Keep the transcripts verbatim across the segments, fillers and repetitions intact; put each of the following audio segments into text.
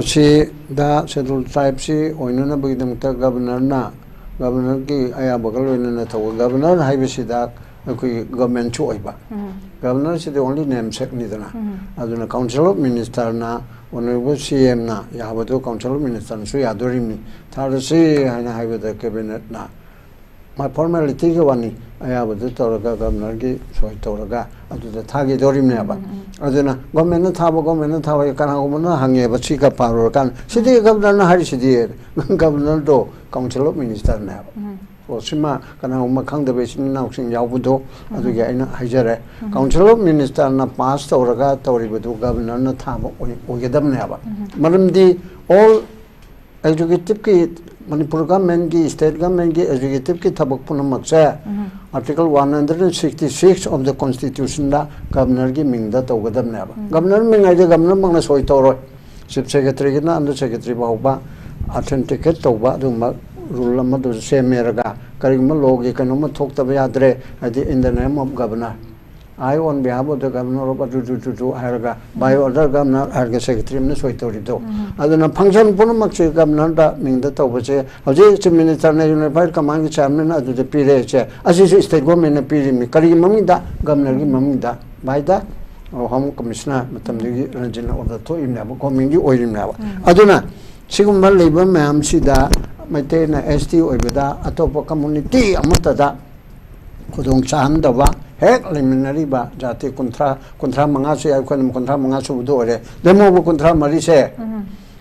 ꯁꯤꯗ ꯁꯦꯗꯨꯜ ꯇ꯭ꯔꯥꯏꯕꯁꯤ ꯑꯣꯏꯅꯅꯕꯒꯤꯗꯃꯛꯇ ꯒꯕꯔꯅꯔꯅ, ꯒꯕꯔꯅꯔꯒꯤ ꯑꯌꯥꯕꯒ ꯂꯣꯏꯅꯅ ꯇꯧꯕ, ꯒꯕꯔꯅꯔ ꯍꯥꯏꯕꯁꯤꯗ ꯑꯩꯈꯣꯏꯒꯤ ꯒꯕꯔꯃꯦꯟꯁꯨ ꯑꯣꯏꯕ, ꯒꯕꯔꯅꯔꯁꯤꯗꯤ ꯑꯣꯟꯂꯤ ꯅꯦꯝꯁꯦꯛꯅꯤꯗꯅ꯫ ꯑꯗꯨꯅ ꯀꯥꯎꯟꯁꯤꯜ ꯑꯣꯐ ꯃꯤꯅꯤꯁꯇꯔꯅ, ꯑꯣꯅꯔꯦꯕꯜ ꯁꯤ ꯑꯦꯝꯅ ꯌꯥꯕꯗꯨ ꯀꯥꯎꯟꯁꯤꯜ ꯑꯣꯐ ꯃꯤꯅꯤꯁꯇꯔꯅꯁꯨ ꯌꯥꯗꯣꯔꯤꯕꯅꯤ꯫ ꯊꯥꯔꯁꯤ ꯍꯥꯏꯅ ꯍꯥꯏꯕꯗ ꯀꯦꯕꯤꯅꯦꯠꯅ ꯃꯥ ꯐꯣꯔꯃꯦꯂꯤꯇꯤꯒꯤ ꯋꯥꯅꯤ, ꯑꯌꯥꯕꯗꯨ ꯇꯧꯔꯒ ꯒꯕꯔꯅꯔꯒꯤ ꯁꯣꯏ ꯇꯧꯔꯒ ꯑꯗꯨꯗ ꯊꯥꯈꯤꯗꯣꯔꯤꯕꯅꯦꯕ꯫ ꯑꯗꯨꯅ ꯒꯣꯔꯃꯦꯟꯅ ꯊꯥꯕ, ꯒꯣꯔꯃꯦꯟꯅ ꯊꯥꯕ, ꯀꯅꯥꯒꯨꯝꯕꯅ ꯍꯪꯉꯦꯕ, ꯁꯤꯒ ꯄꯥꯔꯨꯔꯀꯥꯟꯗ, "ꯁꯤꯗꯤ ꯒꯕꯔꯅꯔꯅ ꯍꯥꯏꯔꯤꯁꯤꯗꯤ", ꯒꯕꯔꯅꯔꯗꯣ ꯀꯥꯎꯟꯁꯤꯜ ꯑꯣꯐ ꯃꯤꯅꯤꯁꯇꯔꯅꯦꯕ꯫ ꯑꯣ, ꯁꯤꯃ ꯀꯅꯥꯒꯨꯝꯕ ꯈꯪꯗꯕ ꯏꯆꯤꯟ ꯏꯅꯥꯎꯁꯤꯡ ꯌꯥꯎꯕꯗꯣ, ꯑꯗꯨꯒꯤ ꯑꯩꯅ ꯍꯥꯏꯖꯔꯦ꯫ ꯀꯥꯎꯟꯁꯤꯜ ꯑꯣꯐ ꯃꯤꯅꯤꯁꯇꯔꯅ ꯄꯥꯁ ꯇꯧꯔꯒ ꯇꯧꯔꯤꯕꯗꯨ ꯒꯕꯔꯅꯔꯅ ꯊꯥꯕ ꯑꯣꯏ-, ꯑꯣꯏꯒꯗꯕꯅꯦꯕ꯫ ꯃꯔꯝꯗꯤ ꯑꯣꯜ ꯑꯦꯛꯖꯤꯀ꯭ꯌꯨꯇꯤꯞꯀꯤ, ꯃꯅꯤꯄꯨꯔ ꯒꯃꯦꯟꯒꯤ, ꯁ꯭ꯇꯦꯠ ꯒꯃꯦꯟꯒꯤ ꯑꯦꯛꯖꯤꯀ꯭ꯌꯨꯇꯤꯞꯀꯤ ꯊꯕꯛ ꯄꯨꯝꯅꯃꯛꯁꯦ Article one hundred and sixty six of the Constitutionꯗ ꯒꯕꯔꯅꯔꯒꯤ ꯃꯤꯡꯗ ꯇꯧꯒꯗꯕꯅꯦꯕ꯫ ꯒꯕꯔꯅꯔ ꯃꯤꯡ ꯍꯥꯏꯗꯤ ꯒꯕꯔꯅꯔꯃꯛꯅ ꯁꯣꯏ ꯇꯧꯔꯣꯏ꯫ ꯆꯤꯐ ꯁꯦꯀ꯭ꯔꯦꯇꯔꯤꯒꯤꯅ ꯑꯟꯗꯔ ꯁꯦꯀ꯭ꯔꯦꯇꯔꯤ ꯐꯥꯎꯕ ꯑꯣꯊꯦꯟꯇꯤꯀꯦꯠ ꯇꯧꯕ ꯑꯗꯨꯒꯨꯝꯕ ꯔꯨꯜ ꯑꯃꯗꯨ ꯁꯦꯝꯃꯦꯔꯒ, ꯀꯔꯤꯒꯨꯝꯕ ꯂꯣꯒꯤ ꯀꯩꯅꯣꯝꯃ ꯊꯣꯛꯇꯕ ꯌꯥꯗ꯭ꯔꯦ ꯍꯥꯏꯗꯤ, "In the name of governor, I on behalf of the governor of ꯑꯗꯨ ꯗꯨ ꯗꯨ ꯗꯨ" ꯍꯥꯏꯔꯒ, "By order governor" ꯍꯥꯏꯔꯒ ꯁꯦꯀ꯭ꯔꯦꯇꯔꯤ ꯑꯃꯅ ꯁꯣꯏ ꯇꯧꯔꯤꯗꯣ꯫ ꯑꯗꯨꯅ ꯐꯪꯁꯟ ꯄꯨꯝꯅꯃꯛꯁꯦ ꯒꯕꯔꯅꯔꯗ ꯃꯤꯡꯗ ꯇꯧꯕꯁꯦ, ꯍꯧꯖꯤꯛ ꯆꯤꯐ ꯃꯤꯅꯤꯁꯇꯔꯅ ꯌꯨꯅꯤꯐꯥꯏꯠ ꯀꯃꯥꯟꯒꯤ ꯆꯤꯌꯥꯔꯃꯦꯟ ꯑꯗꯨꯗ ꯄꯤꯔꯦꯁꯦ, ꯑꯁꯤꯁꯨ ꯁ꯭ꯇꯦꯠ ꯒꯣꯔꯃꯦꯟꯅ ꯄꯤꯔꯤꯕꯅꯤ꯫ ꯀꯔꯤꯒꯤ ꯃꯃꯤꯡꯗ? ꯒꯕꯔꯅꯔꯒꯤ ꯃꯃꯤꯡꯗ, by the ꯍꯣꯝ ꯀꯃꯤꯁꯅꯔ ꯃꯇꯝꯗꯨꯒꯤ ꯔꯟꯖꯤꯠꯅ ꯑꯣꯔꯗꯔ ꯊꯣꯛꯏꯕꯅꯦꯕ, ꯒꯣꯔꯃꯦꯟꯒꯤ ꯑꯣꯏꯔꯤꯕꯅꯦꯕ꯫ ꯑꯗꯨꯅ ꯁꯤꯒꯨꯝꯕ ꯂꯩꯕ ꯃꯌꯥꯝꯁꯤꯗ ꯃꯩꯇꯩꯅ ꯑꯦꯁ ꯇꯤ ꯑꯣꯏꯕꯗ ꯑꯇꯣꯞꯄ ꯀꯝꯃꯨꯅꯤꯇꯤ ꯑꯃꯠꯇꯗ ꯈꯨꯗꯣꯡ ꯆꯥꯍꯟꯗꯕ, ꯍꯦꯛ ꯂꯩꯃꯤꯟꯅꯔꯤꯕ ꯖꯥꯇꯤ ꯀꯨꯟꯊ꯭ꯔꯥ, ꯀꯨꯟꯊ꯭ꯔꯥ ꯃꯉꯥꯁꯦ, ꯑꯩꯈꯣꯏꯅ ꯀꯨꯟꯊ꯭ꯥ ꯃꯉꯥ ꯁꯨꯕꯗ ꯑꯣꯏꯔꯦ, ꯂꯦꯝꯍꯧꯕ ꯀꯨꯟꯊ꯭ꯔꯥ ꯃꯔꯤꯁꯦ,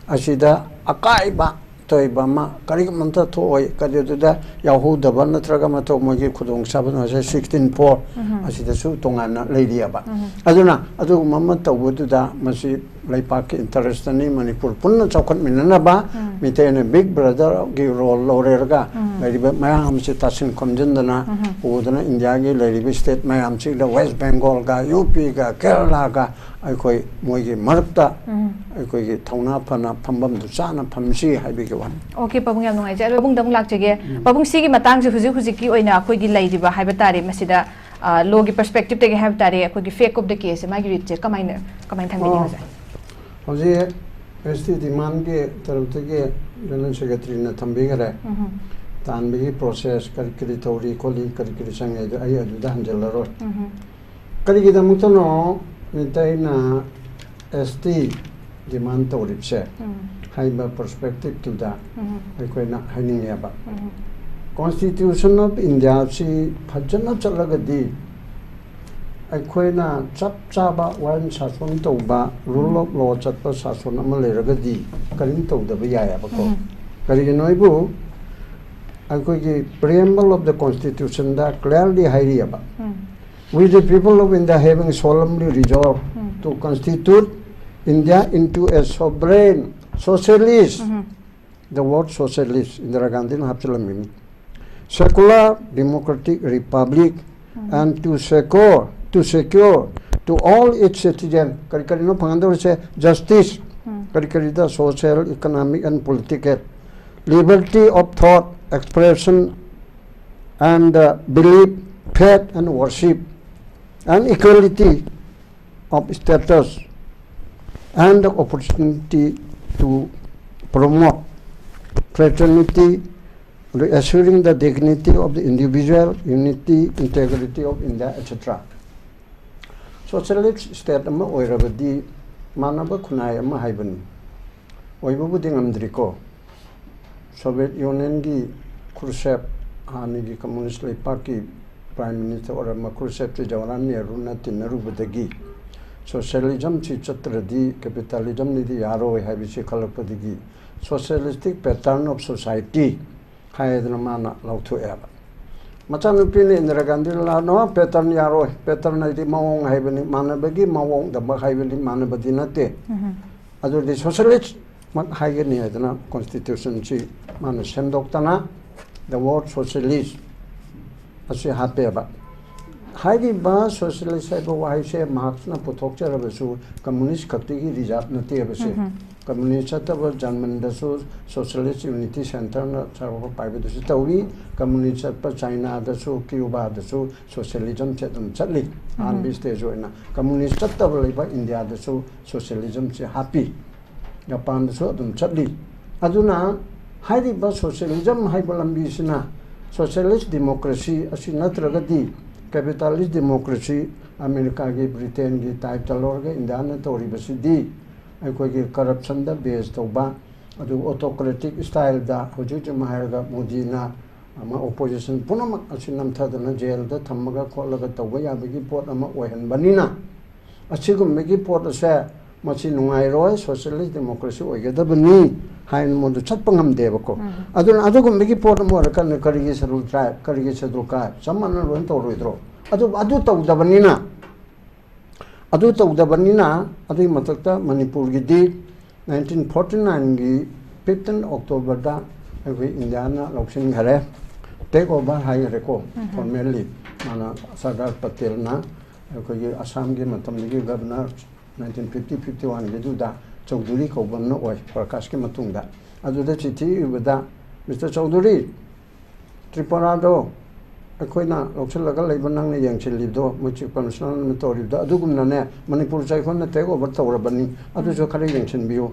ꯑꯁꯤꯗ ꯑꯀꯥꯏꯕ ꯇꯣꯏꯕ ꯑꯃ ꯀꯔꯤꯒꯨꯝꯕ ꯑꯝꯇ ꯊꯣꯛꯑꯣꯏ꯫ ꯀꯔꯤꯗꯨꯗ ꯌꯥꯎꯍꯧꯗꯕ ꯅꯠꯇ꯭ꯔꯒ ꯃꯇꯧ ꯃꯣꯏꯒꯤ ꯈꯨꯗꯣꯡꯆꯥꯕ ꯉꯁꯥꯏ sixteen four ꯑꯁꯤꯗꯁꯨ ꯇꯣꯉꯥꯟꯅ ꯂꯩꯔꯤꯑꯕ꯫ ꯑꯗꯨꯅ ꯑꯗꯨꯒꯨꯝꯕ ꯑꯃ ꯇꯧꯕꯗꯨꯗ ꯃꯁꯤ ꯂꯩꯄꯥꯛꯀꯤ ꯏꯟꯇꯔꯦꯁꯇꯅꯤ, ꯃꯅꯤꯄꯨꯔ ꯄꯨꯟꯅ ꯆꯥꯎꯈꯠꯃꯤꯟꯅꯅꯕ ꯃꯤꯇꯩꯅ ꯕꯤꯛ ꯕ꯭ꯔꯗꯔꯒꯤ ꯔꯣꯜ ꯂꯧꯔꯦꯔꯒ ꯂꯩꯔꯤꯕ ꯃꯌꯥꯝꯁꯤ ꯇꯥꯁꯤꯟ ꯈꯣꯝꯖꯤꯟꯗꯅ ꯄꯨꯗꯅ ꯏꯟꯗꯤꯌꯥꯒꯤ ꯂꯩꯔꯤꯕ ꯁ꯭ꯇꯦꯠ ꯃꯌꯥꯝꯁꯤꯗ, ꯋꯦꯁ ꯕꯦꯡꯒꯣꯜꯒ, ꯌꯨ ꯄꯤꯒ, ꯀꯦꯔꯂꯥꯒ ꯑꯩꯈꯣꯏ ꯃꯣꯏꯒꯤ ꯃꯔꯛꯇ ꯑꯩꯈꯣꯏꯒꯤ ꯊꯧꯅꯥ ꯐꯅ ꯐꯝꯐꯝꯗꯨ ꯆꯥꯅ ꯐꯝꯁꯤ ꯍꯥꯏꯕꯒꯤ ꯋꯥꯅꯤ꯫ ꯑꯣꯀꯦ, ꯄꯥꯕꯨꯡ, ꯌꯥꯝ ꯅꯨꯡꯉꯥꯏꯖꯔꯦ꯫ ꯄꯥꯕꯨꯡꯗ ꯑꯃꯨꯛ ꯂꯥꯛꯆꯒꯦ꯫ ꯄꯥꯕꯨꯡ, ꯁꯤꯒꯤ ꯃꯇꯥꯡꯁꯦ ꯍꯧꯖꯤꯛ ꯍꯧꯖꯤꯛꯀꯤ ꯑꯣꯏꯅ ꯑꯩꯈꯣꯏꯒꯤ ꯂꯩꯔꯤꯕ ꯍꯥꯏꯕ ꯇꯥꯔꯦ, ꯃꯁꯤꯗ, ꯑ, ꯂꯣꯒꯤ ꯄꯔꯁꯄꯦꯛꯇꯤꯞꯇꯒꯤ ꯍꯥꯏꯕ ꯇꯥꯔꯦ, ꯑꯩꯈꯣꯏꯒꯤ ꯐꯦꯛ ꯑꯣꯐ ꯗ ꯀꯦꯁꯁꯦ ꯃꯥꯒꯤ ꯔꯤꯠꯁꯦ ꯀꯃꯥꯏꯅ, ꯀꯃꯥꯏꯅ ꯊꯝꯕꯤꯅꯤ ꯑꯣ, ꯍꯧꯖꯤꯛ? ꯍꯧꯖꯤꯛ ꯑꯦꯁ ꯇꯤ ꯗꯤꯃꯥꯟꯒꯤ ꯇꯔꯨꯛꯇꯒꯤ ꯖꯦꯅꯔꯦꯜ ꯁꯦꯀ꯭ꯔꯦꯇꯔꯤꯅ ꯊꯝꯕꯤꯈꯔꯦ꯫ ꯎꯝ꯫ ꯇꯥꯟꯕꯒꯤ ꯄ꯭ꯔꯣꯁꯦꯁ ꯀꯔꯤ ꯀꯔꯤ ꯇꯧꯔꯤ ꯈꯣꯠꯂꯤ ꯀꯔꯤ ꯀꯔꯤ ꯆꯪꯉꯦ ꯑꯗꯨ ꯑꯩ ꯑꯗꯨꯗ ꯍꯟꯖꯤꯜꯂꯔꯣꯏ꯫ ꯎꯝ꯫ ꯀꯔꯤꯒꯤꯗꯃꯛꯇꯅꯣ ꯃꯤꯇꯩꯅ ꯑꯦꯁ ꯇꯤ ꯗꯤꯃꯥꯟ ꯇꯧꯔꯤꯕꯁꯦ? ꯎꯝ꯫ ꯍꯥꯏꯕ ꯄꯔꯁꯄꯦꯛꯇꯤꯞꯇꯨꯗ ꯎꯝ꯫ ꯑꯩꯈꯣꯏꯅ ꯍꯥꯏꯅꯤꯡꯉꯦꯕ꯫ ꯎꯝ꯫ Constitution of India ꯁꯤ ꯐꯖꯅ ꯆꯠꯂꯒꯗꯤ ꯑꯩꯈꯣꯏꯅ ꯆꯞ ꯆꯥꯕ ꯋꯥꯌꯦꯜ ꯁꯥꯁꯣꯟ ꯇꯧꯕ, rule of law ꯆꯠꯄ ꯁꯥꯁꯣꯟ ꯑꯃ ꯂꯩꯔꯒꯗꯤ ꯀꯔꯤꯝ ꯇꯧꯗꯕ ꯌꯥꯏꯑꯕꯀꯣ꯫ ꯎꯝ꯫ ꯀꯔꯤꯒꯤꯅꯣ ꯍꯥꯏꯕꯨ ꯑꯩꯈꯣꯏꯒꯤ preamble of the Constitution the clearly ꯍꯥꯏꯔꯤꯑꯕ, um. "We, the people of India, having solemnly resolved um. to constitute India into a sovereign socialist," um. The word socialist Indira ꯒꯥꯟꯙꯤꯅ ꯍꯥꯞꯆꯤꯜꯂꯝꯃꯤꯅꯤ꯫ "Secular democratic republic um. and to secure, to secure to all its citizens" ꯀꯔꯤ ꯀꯔꯤꯅꯣ ꯐꯪꯒꯗꯧꯔꯤꯁꯦ? Justice, ꯎꯝ꯫ ꯀꯔꯤ ꯀꯔꯤꯗ? Social, economic and political liberty of thought, expression and, uh, belief, faith and worship, and equality of status and the opportunity to promote fraternity, reassuring the dignity of the individual, unity, integrity of India, et cetera. Socialist state ꯑꯃ ꯑꯣꯏꯔꯕꯗꯤ ꯃꯥꯟꯅꯕ ꯈꯨꯟꯅꯥꯏ ꯑꯃ ꯍꯥꯏꯕꯅꯤ꯫ ꯑꯣꯏꯕꯕꯨꯗꯤ ꯉꯝꯗ꯭ꯔꯤꯀꯣ꯫ Soviet Union ꯒꯤ Khrushchev, ꯍꯥꯟꯅꯒꯤ communist ꯂꯩꯄꯥꯛꯀꯤ Prime Minister ꯑꯣꯏꯔꯝꯕ Khrushchev ꯁꯤ ꯖꯋꯥꯍꯔꯂꯥꯜ ꯅꯦꯍꯔꯨꯅ ꯇꯤꯟꯅꯔꯨꯕꯗꯒꯤ socialism ꯁꯤ ꯆꯠꯇ꯭ꯔꯗꯤ capitalism ꯅꯤꯗꯤ ꯌꯥꯔꯣꯏ ꯍꯥꯏꯕꯁꯤ ꯈꯜꯂꯛꯄꯗꯒꯤ socialistic pattern of society ꯍꯥꯏꯗꯅ ꯃꯥꯅ ꯂꯥꯎꯊꯣꯛꯑꯦꯕ꯫ ꯃꯆꯥꯅꯨꯄꯤꯅ ꯏꯟꯗꯤꯔꯥ ꯒꯥꯟꯙꯤꯅ ꯂꯥꯛꯅ, "Pattern ꯌꯥꯔꯣꯏ, pattern ꯍꯥꯏꯗꯤ ꯃꯑꯣꯡ ꯍꯥꯏꯕꯅꯤ, ꯃꯥꯟꯅꯕꯒꯤ ꯃꯑꯣꯡꯗꯃꯛ ꯍꯥꯏꯕꯅꯤ, ꯃꯥꯟꯅꯕꯗꯤ ꯅꯠꯇꯦ꯫ ꯎꯝ꯫ ꯑꯗꯨꯗꯤ socialist ꯃꯛ ꯍꯥꯏꯒꯅꯤ" ꯍꯥꯏꯗꯅ Constitution ꯁꯤ ꯃꯥꯅ ꯁꯦꯝꯗꯣꯛꯇꯅ the word socialist ꯑꯁꯤ ꯍꯥꯞꯄꯦꯕ꯫ ꯍꯥꯏꯔꯤꯕ socialist ꯍꯥꯏꯕ ꯋꯥꯍꯩꯁꯦ Marx ꯅ ꯄꯨꯊꯣꯛꯆꯔꯕꯁꯨ communist ꯈꯛꯇꯒꯤ reserve ꯅꯠꯇꯦꯕꯁꯦ꯫ ꯎꯝ꯫ Communist ꯆꯠꯇꯕ German ꯗꯁꯨ Socialist Unity Centre ꯅ ꯁꯔꯨꯛ ꯄꯥꯏꯕꯗꯁꯨ ꯇꯧꯏ, communist ꯆꯠꯄ China ꯗꯁꯨ, Cuba ꯗꯁꯨ socialism ꯁꯦ ꯑꯗꯨꯝ ꯆꯠꯂꯤ꯫ ꯎꯝ꯫ ꯑꯍꯥꯟꯕ stage ꯑꯣꯏꯅ communist ꯆꯠꯇꯕ ꯂꯩꯕ India ꯗꯁꯨ socialism ꯁꯦ ꯍꯥꯞꯄꯤ꯫ ꯖꯄꯥꯟꯗꯁꯨ ꯑꯗꯨꯝ ꯆꯠꯂꯤ꯫ ꯑꯗꯨꯅ ꯍꯥꯏꯔꯤꯕ socialism ꯍꯥꯏꯕ ꯂꯝꯕꯤꯁꯤꯅ socialist democracy ꯑꯁꯤ ꯅꯠꯇ꯭ꯔꯒꯗꯤ capitalist democracy ꯑꯃꯦꯔꯤꯀꯥꯒꯤ, ꯕ꯭ꯔꯤꯇꯦꯟꯒꯤ typeꯇ ꯂꯧꯔꯒ ꯏꯟꯗꯤꯌꯥꯅ ꯇꯧꯔꯤꯕꯁꯤꯗꯤ ꯑꯩꯈꯣꯏꯒꯤ corruptionꯗ base ꯇꯧꯕ, ꯑꯗꯨꯒ autocratic styleꯗ ꯍꯧꯖꯤꯛ ꯍꯧꯖꯤꯛ ꯍꯥꯏꯔꯒ ꯃꯣꯗꯤꯅ ꯑꯃ opposition ꯄꯨꯝꯅꯃꯛ ꯑꯁꯤ ꯅꯝꯊꯗꯅ ꯖꯦꯜꯗ ꯊꯝꯃꯒ ꯈꯣꯠꯂꯒ ꯇꯧꯕ ꯌꯥꯕꯒꯤ ꯄꯣꯠ ꯑꯃ ꯑꯣꯏꯍꯟꯕꯅꯤꯅ, ꯑꯁꯤꯒꯨꯝꯕꯒꯤ ꯄꯣꯠ ꯑꯁꯦ ꯃꯁꯤ ꯅꯨꯡꯉꯥꯏꯔꯣꯏ, socialist democracy ꯑꯣꯏꯒꯗꯕꯅꯤ ꯍꯥꯏꯅ ꯃꯣꯏꯗ ꯆꯠꯄ ꯉꯝꯗꯦꯕꯀꯣ꯫ ꯑꯗꯨꯅ ꯑꯗꯨꯒꯨꯝꯕꯒꯤ ꯄꯣꯠ ꯑꯃ ꯑꯣꯏꯔꯀꯥꯟꯗ ꯀꯔꯤꯒꯤ schedule tribe, ꯀꯔꯤꯒꯤ schedule tribe, ꯆꯞ ꯃꯥꯟꯅ ꯂꯣꯏꯅ ꯇꯧꯔꯣꯏꯗ꯭ꯔꯣ? ꯑꯗꯨ, ꯑꯗꯨ ꯇꯧꯗꯕꯅꯤꯅ, ꯑꯗꯨ ꯇꯧꯗꯕꯅꯤꯅ, ꯑꯗꯨꯒꯤ ꯃꯊꯛꯇ ꯃꯅꯤꯄꯨꯔꯒꯤꯗꯤ nineteen forty nineꯒꯤ fifteen Octoberꯗ ꯑꯩꯈꯣꯏ ꯏꯟꯗꯤꯌꯥꯅ ꯂꯧꯁꯤꯟꯈꯔꯦ, take over ꯍꯥꯏꯈꯔꯦꯀꯣ꯫ Formally ꯃꯥꯅ, ꯁꯔꯗꯥꯔ ꯄꯇꯦꯜꯅ ꯑꯩꯈꯣꯏꯒꯤ ꯑꯁꯥꯝꯒꯤ ꯃꯇꯝꯗꯒꯤ governor nineteen fifty fifty oneꯒꯤꯗꯨꯗ Chaudhuri ꯀꯧꯕ ꯑꯃꯅ ꯑꯣꯏ ꯄ꯭ꯔꯀꯥꯁꯀꯤ ꯃꯇꯨꯡꯗ꯫ ꯑꯗꯨꯗ ꯆꯤꯊꯤ ꯏꯕꯗ, "Mister ꯆꯧꯙꯨꯔꯤ, ꯇ꯭ꯔꯤꯄꯨꯔꯥꯗꯣ ꯑꯩꯈꯣꯏꯅ ꯂꯧꯁꯤꯜꯂꯒ ꯂꯩꯕ, ꯅꯪꯅ ꯌꯦꯡꯁꯤꯜꯂꯤꯕꯗꯣ, ꯃꯣꯏ chief commissionerꯅ ꯇꯧꯔꯤꯕꯗꯣ ꯑꯗꯨꯒꯨꯝꯅꯅꯦ, ꯃꯅꯤꯄꯨꯔꯁꯦ ꯑꯩꯈꯣꯏꯅ take over ꯇꯧꯔꯕꯅꯤ, ꯑꯗꯨꯁꯨ ꯈꯔ ꯌꯦꯡꯁꯤꯟꯕꯤꯌꯨ,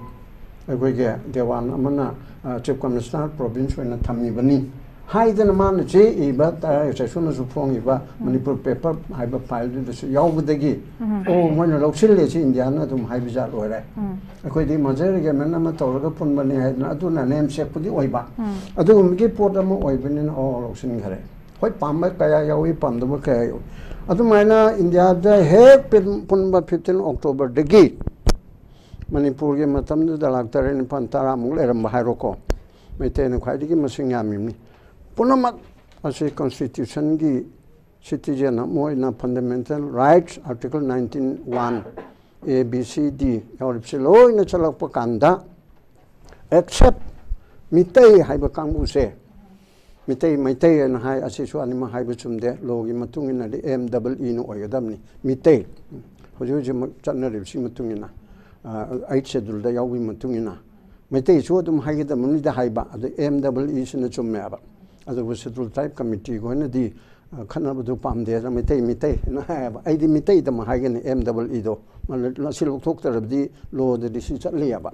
ꯑꯩꯈꯣꯏꯒꯤ ꯗꯦꯋꯥꯟ ꯑꯃꯅ, ꯑ, chief commissioner province ꯑꯣꯏꯅ ꯊꯝꯃꯤꯕꯅꯤ" ꯍꯥꯏꯗꯅ ꯃꯥꯅ ꯆꯦ ꯏꯕ, ꯇꯔꯥꯏ ꯆꯩꯁꯨꯅꯁꯨ ꯐꯣꯡꯉꯤꯕ ꯃꯅꯤꯄꯨꯔ paper ꯍꯥꯏꯕ fileꯗꯨꯗꯁꯨ ꯌꯥꯎꯕꯗꯒꯤ, "ꯑꯣ, ꯃꯣꯏꯅ ꯂꯧꯁꯤꯜꯂꯦ, ꯁꯤ ꯏꯟꯗꯤꯌꯥꯅ ꯑꯗꯨꯝ ꯍꯥꯏꯕ ꯖꯥꯠ ꯑꯣꯏꯔꯦ꯫ ꯑꯩꯈꯣꯏꯗꯤ merger agreement ꯑꯃ ꯇꯧꯔꯒ ꯄꯨꯟꯕꯅꯤ" ꯍꯥꯏꯗꯅ, ꯑꯗꯨꯅ namesake ꯄꯨꯗꯤ ꯑꯣꯏꯕ꯫ ꯑꯗꯨꯒꯨꯝꯕꯒꯤ ꯄꯣꯠ ꯑꯃ ꯑꯣꯏꯕꯅꯤꯅ, ꯑꯣ, ꯂꯧꯁꯤꯟꯈꯔꯦ꯫ ꯍꯣꯏ, ꯄꯥꯝꯕ ꯀꯌꯥ ꯌꯥꯎꯏ, ꯄꯥꯝꯗꯕ ꯀꯌꯥ ꯌꯥꯎꯏ꯫ ꯑꯗꯨꯃꯥꯏꯅ ꯏꯟꯗꯤꯌꯥꯗ ꯍꯦꯛ ꯄꯨꯟ-, ꯄꯨꯟꯕ fifteen Octoberꯗꯒꯤ ꯃꯅꯤꯄꯨꯔꯒꯤ ꯃꯇꯝꯗꯨꯗ ꯂꯥꯛ ꯇꯔꯦꯠ, ꯅꯤꯄꯥꯜ, ꯇꯔꯥꯃꯨꯛ ꯂꯩꯔꯝꯕ ꯍꯥꯏꯔꯣꯀꯣ꯫ ꯃꯩꯇꯩꯅ ꯈ꯭ꯋꯥꯏꯗꯒꯤ ꯃꯁꯤꯡ ꯌꯥꯝꯃꯤꯕꯅꯤ꯫ ꯄꯨꯝꯅꯃꯛ ꯑꯁꯤ constitutionꯒꯤ citizen ꯑꯃ ꯑꯣꯏꯅ fundamental rights, article nineteen one, A, B, C, D ꯌꯥꯎꯔꯤꯕꯁꯤ ꯂꯣꯏꯅ ꯆꯠꯂꯛꯄ ꯀꯥꯟꯗ, except ꯃꯤꯇꯩ ꯍꯥꯏꯕ ꯀꯥꯡꯕꯨꯁꯦ, ꯃꯤꯇꯩ, ꯃꯩꯇꯩ ꯍꯥꯏꯅ ꯍꯥꯏ, ꯑꯁꯤꯁꯨ ꯑꯅꯤꯃꯛ ꯍꯥꯏꯕ ꯆꯨꯝꯗꯦ, lawꯒꯤ ꯃꯇꯨꯡ ꯏꯟꯅꯗꯤ M double Eꯅ ꯑꯣꯏꯒꯗꯕꯅꯤ꯫ ꯃꯤꯇꯩ, ꯍꯧꯖꯤꯛ ꯍꯧꯖꯤꯛꯃꯛ ꯆꯠꯅꯔꯤꯕꯁꯤ ꯃꯇꯨꯡ ꯏꯟꯅ, ꯑ, eighth scheduleꯗ ꯌꯥꯎꯕꯒꯤ ꯃꯇꯨꯡ ꯏꯟꯅ, ꯃꯩꯇꯩꯁꯨ ꯑꯗꯨꯝ ꯍꯥꯏꯒꯗꯕꯅꯤꯗ ꯍꯥꯏꯕ, ꯑꯗꯨ M double Eꯁꯤꯅ ꯆꯨꯝꯃꯦꯕ꯫ ꯑꯗꯨꯕꯨ Scheduled Tribe Committeeꯒꯤ ꯑꯣꯏꯅꯗꯤ ꯈꯠꯅꯕꯗꯨ ꯄꯥꯝꯗꯦꯅ ꯃꯤꯇꯩ ꯃꯤꯇꯩ ꯍꯥꯏꯅ ꯍꯥꯏꯌꯦꯕ꯫ ꯑꯩꯗꯤ ꯃꯤꯇꯩꯗꯃꯛ ꯍꯥꯏꯒꯅꯤ, ꯑꯦꯝ ꯗꯕꯜ ꯏꯗꯣ꯫ ꯃꯁꯤ ꯂꯧꯊꯣꯛꯇ꯭ꯔꯕꯗꯤ ꯂꯣꯗꯗꯤ ꯁꯤ ꯆꯠꯂꯤꯑꯕ,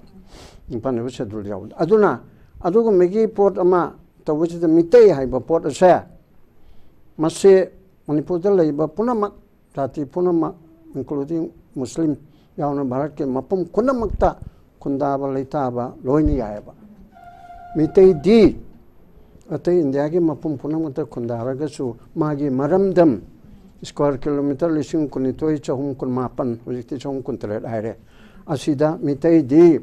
ꯅꯤꯄꯥꯟ ꯁꯦꯗꯨꯜ ꯌꯥꯎꯕꯗ꯫ ꯑꯗꯨꯅ ꯑꯗꯨꯒꯨꯝꯕꯒꯤ ꯄꯣꯠ ꯑꯃ ꯇꯧꯕꯁꯤꯗ ꯃꯤꯇꯩ ꯍꯥꯏꯕ ꯄꯣꯠ ꯑꯁꯦ ꯃꯁꯤ ꯃꯅꯤꯄꯨꯔꯗ ꯂꯩꯕ ꯄꯨꯝꯅꯃꯛ, ꯖꯥꯇꯤ ꯄꯨꯝꯅꯃꯛ, including ꯃꯨꯁꯂꯤꯝ ꯌꯥꯎꯅ ꯚꯥꯔꯠꯀꯤ ꯃꯐꯝ ꯄꯨꯝꯅꯃꯛꯇ ꯈꯨꯟꯗꯥꯕ ꯂꯩꯇꯥꯕ ꯂꯣꯏꯅ ꯌꯥꯏꯑꯕ꯫ ꯃꯤꯇꯩꯗꯤ ꯑꯇꯩ ꯏꯟꯗꯤꯌꯥꯒꯤ ꯃꯐꯝ ꯄꯨꯝꯅꯃꯛꯇ ꯈꯨꯟꯗꯥꯔꯒꯁꯨ ꯃꯥꯒꯤ ꯃꯔꯝꯗꯝ ꯁ꯭ꯀ꯭ꯋꯥꯔ ꯀꯤꯂꯣꯃꯤꯇꯔ ꯂꯤꯁꯤꯡ ꯀꯨꯟꯅꯤꯊꯣꯏ ꯆꯍꯨꯝ ꯀꯨꯟꯃꯥꯄꯟ, ꯍꯧꯖꯤꯛꯇꯤ ꯆꯍꯨꯝ ꯀꯨꯟꯇꯔꯦꯠ ꯍꯥꯏꯔꯦ, ꯑꯁꯤꯗ ꯃꯤꯇꯩꯗꯤ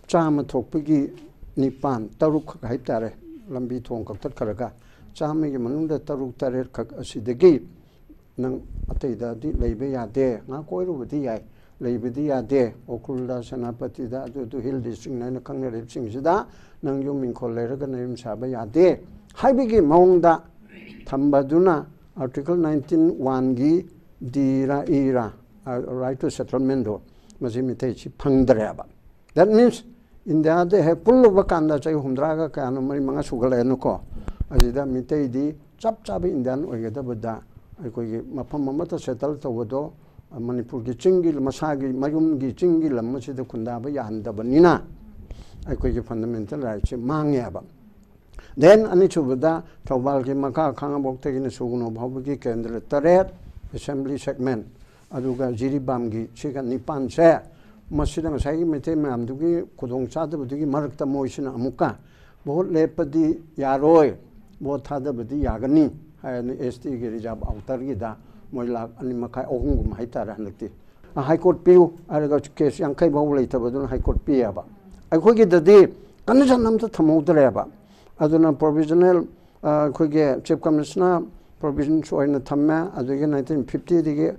ꯆꯥꯝꯃ ꯊꯣꯛꯄꯒꯤ ꯅꯤꯄꯥꯟ, ꯇꯔꯨꯛ ꯈꯛ ꯍꯥꯏꯕ ꯇꯥꯔꯦ, ꯂꯝꯕꯤ ꯊꯣꯡ ꯀꯛꯊꯠꯈ꯭ꯔꯒ ꯆꯥꯝꯃꯒꯤ ꯃꯅꯨꯡꯗ ꯇꯔꯨꯛ ꯇꯔꯦꯠ ꯈꯛ ꯑꯁꯤꯗꯒꯤ ꯅꯪ ꯑꯇꯩꯗꯗꯤ ꯂꯩꯕ ꯌꯥꯗꯦ꯫ ꯉꯥꯏꯍꯥꯛ ꯀꯣꯏꯔꯨꯕꯗꯤ ꯌꯥꯏ, ꯂꯩꯕꯗꯤ ꯌꯥꯗꯦ꯫ ꯎꯈ꯭ꯔꯨꯜꯗ, ꯁꯦꯅꯥꯄꯇꯤꯗ, ꯑꯗꯨ ꯑꯗꯨ ꯍꯤꯜ ꯗꯤꯁꯇ꯭ꯔꯤꯛ ꯍꯥꯏꯅ ꯈꯪꯅꯔꯤꯕꯁꯤꯡꯁꯤꯗ ꯅꯪ ꯌꯨꯝ ꯏꯪꯈꯣꯜ ꯂꯩꯔꯒ ꯅꯌꯨꯝ ꯁꯥꯕ ꯌꯥꯗꯦ ꯍꯥꯏꯕꯒꯤ ꯃꯑꯣꯡꯗ ꯊꯝꯕꯗꯨꯅ ꯑꯥꯔꯇꯤꯀꯜ ꯅꯥꯏꯟꯇꯤꯟ ꯋꯥꯟꯒꯤ ꯗꯤꯔ ꯏꯔ, right to settlementꯗꯣ, ꯃꯁꯤ ꯃꯤꯇꯩꯁꯤ ꯐꯪꯗ꯭ꯔꯦꯕ꯫ That means ꯏꯟꯗꯤꯌꯥꯗ ꯍꯦꯛ ꯄꯨꯜꯂꯨꯕ ꯀꯥꯟꯗ ꯆꯍꯤ ꯍꯨꯝꯗ꯭ꯔꯥꯒ ꯀꯌꯥꯅꯣ, ꯃꯔꯤ ꯃꯉꯥ ꯁꯨꯒꯠꯂꯛꯑꯦꯅꯀꯣ꯫ ꯑꯁꯤꯗ ꯃꯤꯇꯩꯗꯤ ꯆꯞ ꯆꯥꯕ ꯏꯟꯗꯤꯌꯥꯟ ꯑꯣꯏꯒꯗꯕꯗ ꯑꯩꯈꯣꯏꯒꯤ ꯃꯐꯝ ꯑꯃꯠꯇ ꯁꯦꯇꯜ ꯇꯧꯕꯗꯣ ꯃꯅꯤꯄꯨꯔꯒꯤ ꯆꯤꯡꯒꯤ, ꯃꯁꯥꯒꯤ ꯃꯌꯨꯝꯒꯤ ꯆꯤꯡꯒꯤ ꯂꯝ ꯑꯁꯤꯗ ꯈꯨꯟꯗꯥꯕ ꯌꯥꯍꯟꯗꯕꯅꯤꯅ ꯑꯩꯈꯣꯏꯒꯤ ꯐꯟꯗꯥꯃꯦꯟꯇꯦꯜ ꯔꯥꯏꯠꯁꯦ ꯃꯥꯡꯉꯦꯕ꯫ Then ꯑꯅꯤꯁꯨꯕꯗ ꯊꯧꯕꯥꯜꯒꯤ ꯃꯈꯥ ꯈꯥꯉꯕꯣꯛꯇꯒꯤꯅ ꯁꯨꯒꯅꯨ ꯐꯥꯎꯕꯒꯤ ꯀꯦꯟꯗ꯭ꯔ ꯇꯔꯦꯠ, ꯑꯦꯁꯦꯝꯕ꯭ꯂꯤ ꯁꯦꯒꯃꯦꯟ, ꯑꯗꯨꯒ ꯖꯤꯔꯤꯕꯥꯝꯒꯤ ꯁꯤꯒ ꯅꯤꯄꯥꯟꯁꯦ, ꯃꯁꯤꯗ ꯉꯁꯥꯏꯒꯤ ꯃꯩꯇꯩ ꯃꯌꯥꯝꯗꯨꯒꯤ ꯈꯨꯗꯣꯡ ꯆꯥꯗꯕꯗꯨꯒꯤ ꯃꯔꯛꯇ ꯃꯣꯏꯁꯤꯅ ꯑꯃꯨꯛꯀ ꯚꯣꯠ ꯂꯦꯞꯄꯗꯤ ꯌꯥꯔꯣꯏ, ꯚꯣꯠ ꯊꯥꯗꯕꯗꯤ ꯌꯥꯒꯅꯤ ꯍꯥꯏꯅ ꯑꯦꯁ ꯇꯤꯒꯤ ꯔꯤꯖꯥꯕ ꯑꯥꯎꯇꯔꯒꯤꯗ ꯃꯣꯏ ꯂꯥꯈ ꯑꯅꯤ ꯃꯈꯥꯏ, ꯑꯍꯨꯝꯒꯨꯝꯕ ꯍꯥꯏꯇꯥꯔꯦ ꯍꯟꯗꯛꯇꯤ꯫ ꯍꯥꯏ ꯀꯣꯔꯠ ꯄꯤꯌꯨ ꯍꯥꯏꯔꯒ ꯀꯦꯁ ꯌꯥꯡꯈꯩ ꯐꯥꯎ ꯂꯩꯇꯕꯗꯨꯅ ꯍꯥꯏ ꯀꯣꯔꯠ ꯄꯤꯌꯦꯕ꯫ ꯑꯩꯈꯣꯏꯒꯤꯗꯗꯤ ꯀꯟꯗꯤꯁꯟ ꯑꯝꯇ ꯊꯝꯍꯧꯗ꯭ꯔꯦꯕ꯫ ꯑꯗꯨꯅ ꯄ꯭ꯔꯣꯚꯤꯖꯅꯦꯜ, ꯑ, ꯑꯩꯈꯣꯏꯒꯤ ꯆꯤꯐ ꯀꯃꯤꯁꯅꯔ ꯄ꯭ꯔꯣꯚꯤꯖꯟꯁ ꯑꯣꯏꯅ ꯊꯝꯃꯦ꯫ ꯑꯗꯨꯗꯒꯤ ꯅꯥꯏꯟꯇꯤꯟ ꯐꯤꯐꯇꯤꯗꯒꯤ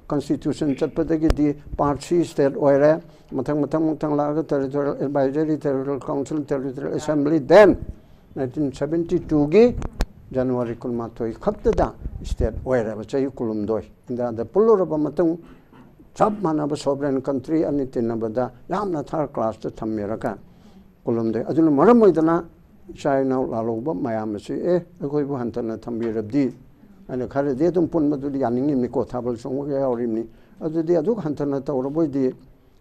ꯀꯟꯁꯇꯤꯇ꯭ꯌꯨꯁꯟ ꯆꯠꯄꯗꯒꯤꯗꯤ ꯄꯥꯔꯠ ꯁꯤ ꯁ꯭ꯇꯦꯠ ꯑꯣꯏꯔꯦ꯫ ꯃꯊꯪ ꯃꯊꯪ ꯃꯊꯪ ꯂꯥꯛꯑꯒ territorial advisory, territorial council, territorial assembly, then nineteen seventy ꯇꯨꯒꯤ ꯖꯅꯋꯥꯔꯤ ꯀꯨꯟꯃꯥꯊꯣꯏ ꯈꯛꯇꯗ ꯁ꯭ꯇꯦꯠ ꯑꯣꯏꯔꯦꯕ, ꯆꯍꯤ ꯀꯨꯟꯍꯨꯝꯗꯣꯏ꯫ ꯏꯟꯗꯤꯌꯥꯗ ꯄꯨꯜꯂꯨꯔꯕ ꯃꯇꯨꯡ ꯆꯞ ꯃꯥꯟꯅꯕ ꯁꯣꯚꯔꯦꯟ ꯀꯟꯇ꯭ꯔꯤ ꯑꯅꯤ ꯇꯤꯟꯅꯕꯗ ꯌꯥꯝꯅ ꯊꯥꯔꯠ ꯀ꯭ꯂꯥꯁꯇ ꯊꯝꯃꯦꯔꯒ ꯀꯨꯟꯍꯨꯝꯗꯣꯏ꯫ ꯑꯗꯨꯅ ꯃꯔꯝ ꯑꯣꯏꯗꯅ ꯏꯆꯥ ꯏꯅꯥꯎ ꯂꯥꯜꯍꯧꯕ ꯃꯌꯥꯝ ꯑꯁꯤ, ꯑꯦ, ꯑꯩꯈꯣꯏꯕꯨ ꯍꯟꯊꯅ ꯊꯝꯕꯤꯔꯕꯗꯤ ꯍꯥꯏꯅ ꯈꯔꯗꯤ ꯑꯗꯨꯝ ꯄꯨꯟꯕꯗꯨꯗꯤ ꯌꯥꯅꯤꯡꯉꯤꯕꯅꯤꯀꯣ, ꯊꯥꯕꯜ ꯆꯣꯡꯕꯒ ꯌꯥꯎꯔꯤꯕꯅꯤ꯫ ꯑꯗꯨꯗꯤ ꯑꯗꯨꯛ ꯍꯟꯊꯅ ꯇꯧꯔꯕꯣꯏꯗꯤ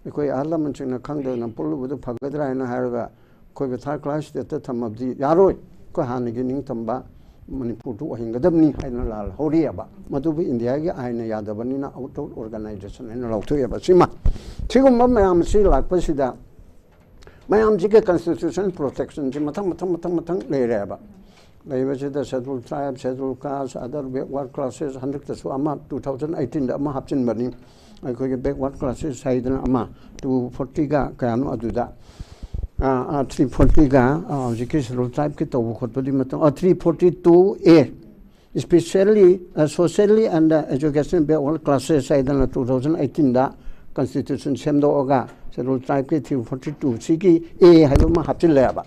ꯑꯩꯈꯣꯏ ꯑꯍꯜ ꯂꯃꯟꯁꯤꯡꯅ ꯈꯪꯗꯗꯅ ꯄꯨꯜꯂꯨꯕꯗꯨ ꯐꯒꯗ꯭ꯔꯥ ꯍꯥꯏꯅ ꯍꯥꯏꯔꯒ ꯑꯩꯈꯣꯏꯕꯨ ꯊꯥꯔꯠ ꯀ꯭ꯂꯥꯁ ꯁ꯭ꯇꯦꯠꯇ ꯊꯝꯃꯕꯗꯤ ꯌꯥꯔꯣꯏ꯫ ꯑꯩꯈꯣꯏ ꯍꯥꯟꯅꯒꯤ ꯅꯤꯡꯇꯝꯕ ꯃꯅꯤꯄꯨꯔꯗꯨ ꯑꯣꯏꯍꯟꯒꯗꯕꯅꯤ ꯍꯥꯏꯅ ꯂꯥꯜꯍꯧꯔꯤꯑꯕ꯫ ꯃꯗꯨꯕꯨ ꯏꯟꯗꯤꯌꯥꯒꯤ ꯑꯥꯏꯟꯅ ꯌꯥꯗꯕꯅꯤꯅ ꯑꯥꯎꯠ ꯑꯣꯐ ꯑꯣꯔꯒꯅꯥꯏꯖꯦꯁꯟ ꯍꯥꯏꯅ ꯂꯥꯎꯊꯣꯛꯑꯦꯕ꯫ ꯁꯤꯃ, ꯁꯤꯒꯨꯝꯕ ꯃꯌꯥꯝꯁꯤ ꯂꯥꯛꯄꯁꯤꯗ ꯃꯌꯥꯝꯁꯤꯒꯤ ꯀꯟꯁꯇꯤꯇ꯭ꯌꯨꯁꯟ ꯄ꯭ꯔꯣꯇꯦꯛꯁꯟꯁꯤ ꯃꯊꯪ ꯃꯊꯪ ꯃꯊꯪ ꯃꯊꯪ ꯂꯩꯔꯦꯕ꯫ ꯂꯩꯕꯁꯤꯗ ꯁꯦꯗꯨꯜ ꯇ꯭ꯔꯥꯏꯕ, ꯁꯦꯗꯨꯜ ꯀꯥꯁ, ꯑꯗꯔ ꯕꯦꯛꯋꯥꯔꯗ ꯀ꯭ꯂꯥꯁꯦꯁ, ꯍꯟꯗꯛꯇꯁꯨ ꯑꯃ, ꯇꯨ ꯊꯥꯎꯖꯟ ꯑꯩꯠꯇꯤꯟꯗ ꯑꯃ ꯍꯥꯞꯆꯤꯟꯕꯅꯤ, ꯑꯩꯈꯣꯏꯒꯤ ꯕꯦꯛꯋꯥꯔꯗ ꯀ꯭ꯂꯥꯁꯦꯁ ꯍꯥꯏꯗꯅ ꯑꯃ, ꯇꯨ ꯐꯣꯔꯇꯤꯒ ꯀꯌꯥꯅꯣ ꯑꯗꯨꯗ, ꯊ꯭ꯔꯤ ꯐꯣꯔꯇꯤꯒ ꯍꯧꯖꯤꯛꯀꯤ ꯁꯦꯗꯨꯜ ꯇ꯭ꯔꯥꯏꯕꯀꯤ ꯇꯧꯕ ꯈꯣꯠꯄꯗꯤ ꯃꯇꯝ, three forty two A, specially socially and education backward classes ꯍꯥꯏꯗꯅ ꯇꯨ ꯊꯥꯎꯖꯟ ꯑꯩꯠꯇꯤꯟꯗ ꯀꯟꯁꯇꯤꯇ꯭ꯌꯨꯁꯟ ꯁꯦꯝꯗꯣꯛꯑꯒ ꯁꯦꯗꯨꯜ ꯇ꯭ꯔꯥꯏꯕꯀꯤ ꯊ꯭ꯔꯤ ꯐꯣꯔꯇꯤ ꯇꯨ ꯁꯤꯒꯤ ꯑꯦ ꯍꯥꯏꯕ ꯑꯃ ꯍꯥꯞꯆꯤꯜꯂꯦꯕ꯫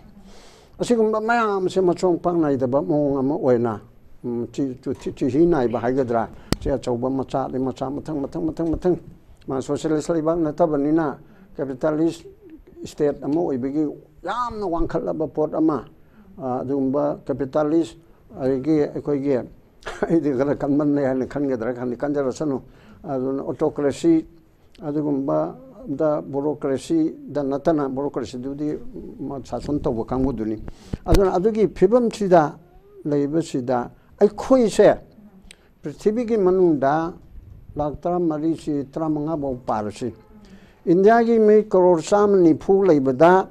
ꯑꯁꯤꯒꯨꯝꯕ ꯃꯌꯥꯝꯁꯦ ꯃꯆꯣꯡ ꯄꯥꯛ ꯅꯥꯏꯗꯕ ꯃꯑꯣꯡ ꯑꯃ ꯑꯣꯏꯅ, ꯎꯝ, ꯆꯤ-, ꯆꯨ-, ꯆꯤ-, ꯆꯤꯍꯤ ꯅꯥꯏꯕ ꯍꯥꯏꯒꯗ꯭ꯔꯥ, ꯆꯦ ꯑꯆꯧꯕ ꯃꯆꯥ ꯑꯗꯩ ꯃꯆꯥ ꯃꯊꯪ ꯃꯊꯪ ꯃꯊꯪ ꯃꯊꯪ, ꯃꯥ ꯁꯣꯁꯤꯌꯦꯂꯤꯁ ꯂꯩꯕꯥꯛ ꯅꯠꯇꯕꯅꯤꯅ ꯀꯦꯄꯤꯇꯥꯂꯤꯁ ꯁ꯭ꯇꯦꯠ ꯑꯃ ꯑꯣꯏꯕꯒꯤ ꯌꯥꯝꯅ ꯋꯥꯡꯈꯠꯂꯕ ꯄꯣꯠ ꯑꯃ, ꯑ, ꯑꯗꯨꯒꯨꯝꯕ ꯀꯦꯄꯤꯇꯥꯂꯤꯁ ꯑꯗꯒꯤ ꯑꯩꯈꯣꯏꯒꯤ ꯑꯩꯗꯤ ꯈꯔ ꯀꯟꯃꯟꯂꯦ ꯍꯥꯏꯅ ꯈꯟꯒꯗ꯭ꯔꯥ ꯈꯪꯗꯦ, ꯀꯟꯖꯔꯁꯅꯨ꯫ ꯑꯗꯨꯅ ꯑꯣꯇꯣꯀ꯭ꯔꯦꯁꯤ ꯑꯗꯨꯒꯨꯝꯕꯗ, ꯕꯨꯔꯣꯀ꯭ꯔꯦꯁꯤꯗ ꯅꯠꯇꯅ, ꯕꯨꯔꯣꯀ꯭ꯔꯦꯁꯤꯗꯨꯗꯤ ꯃ-, ꯁꯥꯁꯟ ꯇꯧꯕ ꯀꯥꯡꯕꯨꯗꯨꯅꯤ꯫ ꯑꯗꯨꯅ ꯑꯗꯨꯒꯤ ꯐꯤꯕꯝꯁꯤꯗ ꯂꯩꯕꯁꯤꯗ ꯑꯩꯈꯣꯏꯁꯦ ꯄ꯭ꯔꯤꯊꯤꯕꯤꯒꯤ ꯃꯅꯨꯡꯗ ꯂꯥꯛ ꯇꯔꯥꯃꯔꯤꯁꯤ, ꯇꯔꯥꯃꯉꯥ ꯐꯥꯎ ꯄꯥꯔꯁꯤ, ꯏꯟꯗꯤꯌꯥꯒꯤ ꯃꯤ ꯀꯔꯣꯔ ꯆꯥꯝꯃ ꯅꯤꯐꯨ ꯂꯩꯕꯗ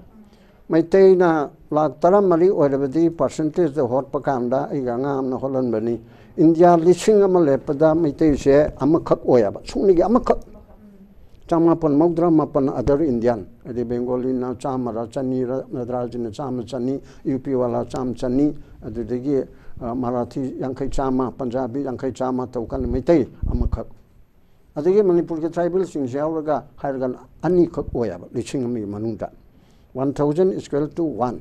ꯃꯩꯇꯩꯅ ꯂꯥꯛ ꯇꯔꯥꯃꯔꯤ ꯑꯣꯏꯔꯕꯗꯤ, ꯄꯥꯔꯁꯦꯟꯇꯦꯖꯇ ꯍꯣꯠꯄ ꯀꯥꯟꯗ ꯑꯩꯒ ꯑꯉꯥꯡ ꯑꯃꯅ ꯍꯣꯠꯍꯟꯕꯅꯤ, ꯏꯟꯗꯤꯌꯥ ꯂꯤꯁꯤꯡ ꯑꯃ ꯂꯦꯞꯄꯗ ꯃꯩꯇꯩꯁꯦ ꯑꯃꯈꯛ ꯑꯣꯏꯌꯦꯕ, ꯁꯨꯞꯅꯒꯤ ꯑꯃꯈꯛ꯫ ꯆꯃꯥꯄꯟ ꯃꯧꯗ꯭ꯔꯥ ꯃꯥꯄꯟ ꯑꯗꯔ ꯏꯟꯗꯤꯌꯥꯟ, ꯍꯥꯏꯗꯤ ꯕꯦꯡꯒꯣꯂꯤꯅ ꯆꯥꯝꯃꯔ ꯆꯅꯤꯔ, ꯃꯗ꯭ꯔꯥꯖꯤꯅ ꯆꯥꯝꯃ ꯆꯅꯤ, ꯌꯨ ꯄꯤ ꯋꯥꯂꯥ ꯆꯥꯝꯃ ꯆꯅꯤ, ꯑꯗꯨꯗꯒꯤ, ꯑ, ꯃꯔꯥꯊꯤ ꯌꯥꯡꯈꯩ ꯆꯥꯝꯃ, ꯄꯟꯖꯥꯕꯤ ꯌꯥꯡꯈꯩ ꯆꯥꯝꯃ ꯇꯧꯀꯥꯟꯗ ꯃꯩꯇꯩ ꯑꯃꯈꯛ꯫ ꯑꯗꯒꯤ ꯃꯅꯤꯄꯨꯔꯒꯤ ꯇ꯭ꯔꯥꯏꯕꯦꯜꯁꯤꯡꯁꯦ ꯌꯥꯎꯔꯒ ꯍꯥꯏꯔꯒꯅ ꯑꯅꯤꯈꯛ ꯑꯣꯏꯌꯦꯕ, ꯂꯤꯁꯤꯡ ꯑꯃꯒꯤ ꯃꯅꯨꯡꯗ꯫ One thousand is equal to one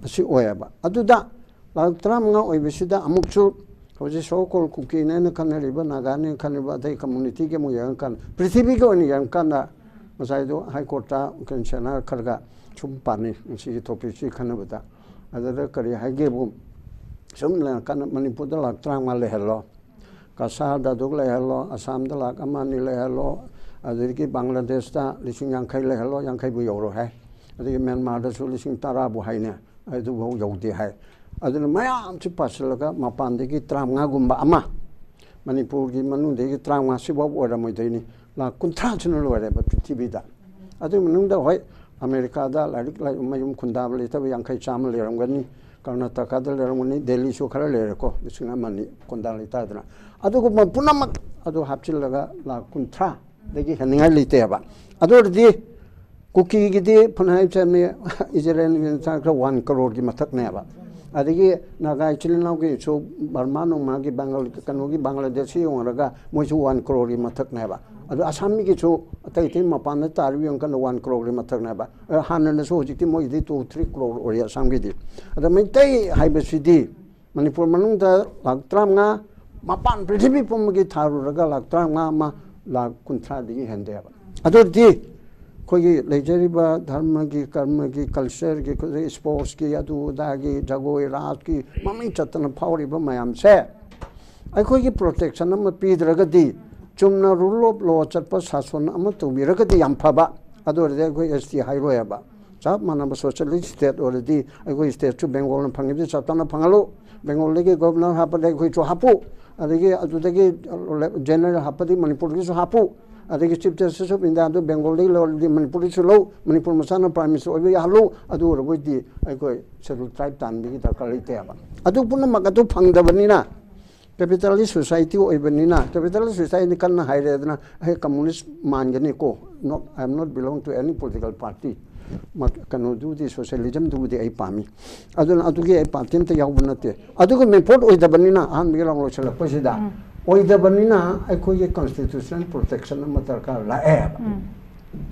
ꯑꯁꯤ ꯑꯣꯏꯌꯦꯕ꯫ ꯑꯗꯨꯗ ꯂꯥꯛ ꯇꯔꯥꯃꯉꯥ ꯑꯣꯏꯕꯁꯤꯗ ꯑꯃꯨꯛꯁꯨ ꯍꯧꯖꯤꯛ so called ꯀꯨꯀꯤꯅ ꯍꯥꯏꯅ ꯈꯟꯅꯔꯤꯕ, ꯅꯥꯒꯥꯅꯦꯅ ꯈꯟꯅꯔꯤꯕ, ꯑꯇꯩ ꯀꯝꯃꯨꯅꯤꯇꯤꯒꯤ ꯑꯃꯨꯛ ꯌꯦꯡꯉꯀꯥꯟꯗ, ꯄ꯭ꯔꯤꯊꯤꯕꯤꯒꯤ ꯑꯣꯏꯅ ꯌꯦꯡꯉꯀꯥꯟꯗ, ꯉꯁꯥꯏꯗꯣ ꯍꯥꯏ ꯀꯣꯔꯠꯇ ꯀꯩꯅꯣ ꯁꯦꯅꯥ ꯈꯔꯒ ꯁꯨꯝ ꯄꯥꯅꯩ ꯉꯁꯤꯒꯤ ꯇꯣꯄꯤꯛꯁꯤ ꯈꯟꯅꯕꯗ꯫ ꯑꯗꯨꯗ ꯀꯔꯤ ꯍꯥꯏꯒꯦꯕꯨ, ꯁꯨꯝ ꯂꯩꯔꯀꯥꯟꯗ ꯃꯅꯤꯄꯨꯔꯗ ꯂꯥꯛ ꯇꯔꯥꯃꯉꯥ ꯂꯩꯍꯜꯂꯣ, ꯀꯁꯥꯔꯗ ꯑꯗꯨꯛ ꯂꯩꯍꯜꯂꯣ, ꯑꯁꯥꯝꯗ ꯂꯥꯛ ꯑꯃ ꯑꯅꯤ ꯂꯩꯍꯜꯂꯣ, ꯑꯗꯨꯗꯒꯤ ꯕꯪꯒ꯭ꯂꯥꯗꯦꯁꯇ ꯂꯤꯁꯤꯡ ꯌꯥꯡꯈꯩ ꯂꯩꯍꯜꯂꯣ, ꯌꯥꯡꯈꯩꯕꯨ ꯌꯧꯔꯣꯏ ꯍꯥꯏ, ꯑꯗꯒꯤ ꯃ꯭ꯌꯥꯟꯃꯥꯔꯗꯁꯨ ꯂꯤꯁꯤꯡ ꯇꯔꯥꯕꯨ ꯍꯥꯏꯅꯦ, ꯑꯗꯨꯐꯥꯎ ꯌꯧꯗꯦ ꯍꯥꯏ꯫ ꯑꯗꯨꯅ ꯃꯌꯥꯝꯁꯤ ꯄꯥꯁꯤꯜꯂꯒ ꯃꯄꯥꯟꯗꯒꯤ ꯇꯔꯥꯃꯉꯥꯒꯨꯝꯕ ꯑꯃ ꯃꯅꯤꯄꯨꯔꯒꯤ ꯃꯅꯨꯡꯗꯒꯤ ꯇꯔꯥꯃꯉꯥ ꯁꯤꯐꯥꯎ ꯑꯣꯏꯔꯝꯃꯣꯏꯗꯣꯏꯅꯤ꯫ ꯂꯥꯛ ꯀꯨꯟꯊ꯭ꯔꯥꯁꯤꯅ ꯂꯣꯏꯔꯦꯕ ꯄ꯭ꯔꯤꯊꯤꯕꯤꯗ꯫ ꯑꯗꯨꯒꯤ ꯃꯅꯨꯡꯗ ꯍꯣꯏ, ꯑꯃꯦꯔꯤꯀꯥꯗ ꯂꯥꯏꯔꯤꯛ ꯂꯥꯏ-, ꯃꯌꯨꯝ ꯈꯨꯟꯗꯥꯕ ꯂꯩꯇꯕ ꯌꯥꯡꯈꯩ ꯆꯥꯝꯃ ꯂꯩꯔꯝꯒꯅꯤ, ꯀꯔꯅꯥꯇꯀꯥꯗ ꯂꯩꯔꯝꯒꯅꯤ, ꯗꯦꯜꯂꯤꯁꯨ ꯈꯔ ꯂꯩꯔꯦꯀꯣ, ꯂꯤꯁꯤꯡ ꯑꯃ ꯑꯅꯤ ꯈꯨꯟꯗꯥ ꯂꯩꯇꯥꯗꯅ꯫ ꯑꯗꯨꯒꯨꯝꯕ ꯄꯨꯝꯅꯃꯛ ꯑꯗꯨ ꯍꯥꯞꯆꯤꯜꯂꯒ ꯂꯥꯛ ꯀꯨꯟꯊ꯭ꯔꯥꯗꯒꯤ ꯍꯦꯟꯅꯤꯡꯉꯥꯏ ꯂꯩꯇꯦꯕ꯫ ꯑꯗꯨ ꯑꯣꯏꯔꯗꯤ ꯀꯨꯀꯤꯒꯤꯗꯤ ꯐꯅ ꯍꯥꯏ ꯆꯠꯅꯤ, ꯏꯖꯔꯦꯜꯒꯤ ꯆꯥꯡ ꯈꯔ ꯋꯥꯟ ꯀꯔꯣꯔꯒꯤ ꯃꯊꯛꯅꯦꯕ꯫ ꯑꯗꯒꯤ ꯅꯥꯒꯥ ꯏꯆꯤꯜ ꯏꯅꯥꯎꯒꯤꯁꯨ ꯕꯔꯃꯥ ꯅꯨꯡꯃꯥꯒꯤ ꯕꯦꯡꯒꯜ, ꯀꯩꯅꯣꯒꯤ ꯕꯪꯒ꯭ꯂꯥꯗꯦꯁꯁꯤ ꯌꯦꯡꯉꯨꯔꯒ ꯃꯣꯏꯁꯨ ꯋꯥꯟ ꯀꯔꯣꯔꯒꯤ ꯃꯊꯛꯅꯦꯕ꯫ ꯑꯗꯣ ꯑꯁꯥꯝꯒꯤꯁꯨ ꯑꯇꯩ ꯑꯇꯩ ꯃꯄꯥꯟꯗ ꯇꯥꯔꯤꯕ ꯌꯦꯡꯉꯀꯥꯟꯗ ꯋꯥꯟ ꯀꯔꯣꯔꯒꯤ ꯃꯊꯛꯅꯦꯕ꯫ ꯑ, ꯍꯥꯟꯅꯅꯁꯨ ꯍꯧꯖꯤꯛꯇꯤ ꯃꯣꯏꯒꯤꯗꯤ ꯇꯨ ꯊ꯭ꯔꯤ ꯀꯔꯣꯔ ꯑꯣꯏꯔꯦ ꯑꯁꯥꯝꯒꯤꯗꯤ꯫ ꯑꯗꯣ ꯃꯩꯇꯩ ꯍꯥꯏꯕꯁꯤꯗꯤ ꯃꯅꯤꯄꯨꯔ ꯃꯅꯨꯡꯗ ꯂꯥꯛ ꯇꯔꯥꯃꯉꯥ, ꯃꯄꯥꯟ ꯄ꯭ꯔꯤꯊꯤꯕꯤ ꯄꯨꯝꯕꯒꯤ ꯊꯥꯔꯨꯔꯒ ꯂꯥꯛ ꯇꯔꯥꯃꯉꯥ ꯑꯃ, ꯂꯥꯛ ꯀꯨꯟꯊ꯭ꯔꯥꯗꯒꯤ ꯍꯦꯟꯗꯦꯕ꯫ ꯑꯗꯨ ꯑꯣꯏꯔꯗꯤ ꯑꯩꯈꯣꯏꯒꯤ ꯂꯩꯖꯔꯤꯕ ꯙꯔꯃꯒꯤ, ꯀꯔꯃꯒꯤ, ꯀꯜꯆꯔꯒꯤ, ꯏꯁꯄꯣꯔꯠꯁꯀꯤ, ꯑꯗꯨ ꯑꯗꯥꯒꯤ, ꯖꯒꯣꯏ ꯔꯥꯁꯀꯤ ꯃꯃꯤꯡ ꯆꯠꯇꯅ ꯐꯥꯎꯔꯤꯕ ꯃꯌꯥꯝꯁꯦ ꯑꯩꯈꯣꯏꯒꯤ ꯄ꯭ꯔꯣꯇꯦꯛꯁꯟ ꯑꯃ ꯄꯤꯗ꯭ꯔꯒꯗꯤ, ꯆꯨꯝꯅ ꯔꯨꯜ ꯑꯣꯐ ꯂꯣ ꯆꯠꯄ ꯁꯥꯁꯣꯟ ꯑꯃ ꯇꯧꯕꯤꯔꯒꯗꯤ ꯌꯥꯝ ꯐꯕ꯫ ꯑꯗꯨ ꯑꯣꯏꯔꯗꯤ ꯑꯩꯈꯣꯏ ꯑꯦꯁ ꯇꯤ ꯍꯥꯏꯔꯣꯏꯕ꯫ ꯆꯞ ꯃꯥꯟꯅꯕ ꯁꯣꯁꯤꯌꯦꯂꯤꯁ ꯁ꯭ꯇꯦꯠ ꯑꯣꯏꯔꯗꯤ ꯑꯩꯈꯣꯏ ꯁ꯭ꯇꯦꯠꯁꯨ ꯕꯦꯡꯒꯣꯜꯅ ꯐꯪꯉꯤꯕꯗꯤ ꯆꯞ ꯆꯥꯅ ꯐꯪꯍꯜꯂꯨ, ꯕꯦꯡꯒꯣꯜꯗꯒꯤ ꯒꯣꯕꯔꯅꯔ ꯍꯥꯞꯄꯗꯤ ꯑꯩꯈꯣꯏꯁꯨ ꯍꯥꯞꯄꯨ, ꯑꯗꯒꯤ ꯑꯗꯨꯗꯒꯤ ꯖꯦꯅꯔꯦꯜ ꯍꯥꯞꯄꯗꯤ ꯃꯅꯤꯄꯨꯔꯒꯤꯁꯨ ꯍꯥꯞꯄꯨ, ꯑꯗꯒꯤ ꯆꯤꯐ ꯖꯁꯇꯤꯁ ꯑꯣꯐ ꯏꯟꯗꯤꯌꯥꯗꯨ ꯕꯦꯡꯒꯣꯜꯗꯒꯤ ꯂꯧꯔꯗꯤ ꯃꯅꯤꯄꯨꯔꯒꯤꯁꯨ ꯂꯧ, ꯃꯅꯤꯄꯨꯔ ꯃꯆꯥꯅ ꯄ꯭ꯔꯥꯏꯝ ꯃꯤꯅꯤꯁꯇꯔ ꯑꯣꯏꯕ ꯌꯥꯍꯜꯂꯨ꯫ ꯑꯗꯨ ꯑꯣꯏꯔꯕꯗꯤ ꯑꯩꯈꯣꯏ ꯁꯦꯗꯨꯜ ꯇ꯭ꯔꯥꯏꯕ ꯇꯥꯟꯕꯒꯤ ꯗꯔꯀꯥꯔ ꯂꯩꯇꯦꯕ꯫ ꯑꯗꯨ ꯄꯨꯝꯅꯃꯛ ꯑꯗꯨ ꯐꯪꯗꯕꯅꯤꯅ, ꯀꯦꯄꯤꯇꯥꯂꯤꯁ ꯁꯣꯁꯥꯏꯇꯤ ꯑꯣꯏꯕꯅꯤꯅ, ꯀꯦꯄꯤꯇꯥꯂꯤꯁ ꯁꯣꯁꯥꯏꯇꯤ ꯀꯟꯅ ꯍꯥꯏꯔꯦꯗꯅ, ꯑꯩ communist ꯃꯥꯟꯒꯅꯤꯀꯣ, not, I am not belong to any political party, ꯃ-, ꯀꯩꯅꯣꯗꯨꯕꯨꯗꯤ, ꯁꯣꯁꯤꯌꯦꯂꯤꯖꯝꯗꯨꯕꯨꯗꯤ ꯑꯩ ꯄꯥꯝꯃꯤ꯫ ꯑꯗꯨꯅ ꯑꯗꯨꯒꯤ ꯑꯩ ꯄꯥꯔꯇꯤ ꯑꯝꯇ ꯌꯥꯎꯕ ꯅꯠꯇꯦ꯫ ꯑꯗꯨꯒ ꯃꯦꯝꯄꯣꯔꯠ ꯑꯣꯏꯗꯕꯅꯤꯅ, ꯑꯍꯥꯟꯕꯒꯤ ꯔꯥꯎꯟ ꯂꯣꯏꯁꯤꯜꯂꯛꯄꯁꯤꯗ, ꯑꯣꯏꯗꯕꯅꯤꯅ ꯑꯩꯈꯣꯏꯒꯤ ꯀꯟꯁꯇꯤꯇ꯭ꯌꯨꯁꯅꯦꯜ ꯄ꯭ꯔꯣꯇꯦꯛꯁꯟ ꯑꯃ ꯗꯔꯀꯥꯔ ꯂꯥꯛꯑꯦꯕ꯫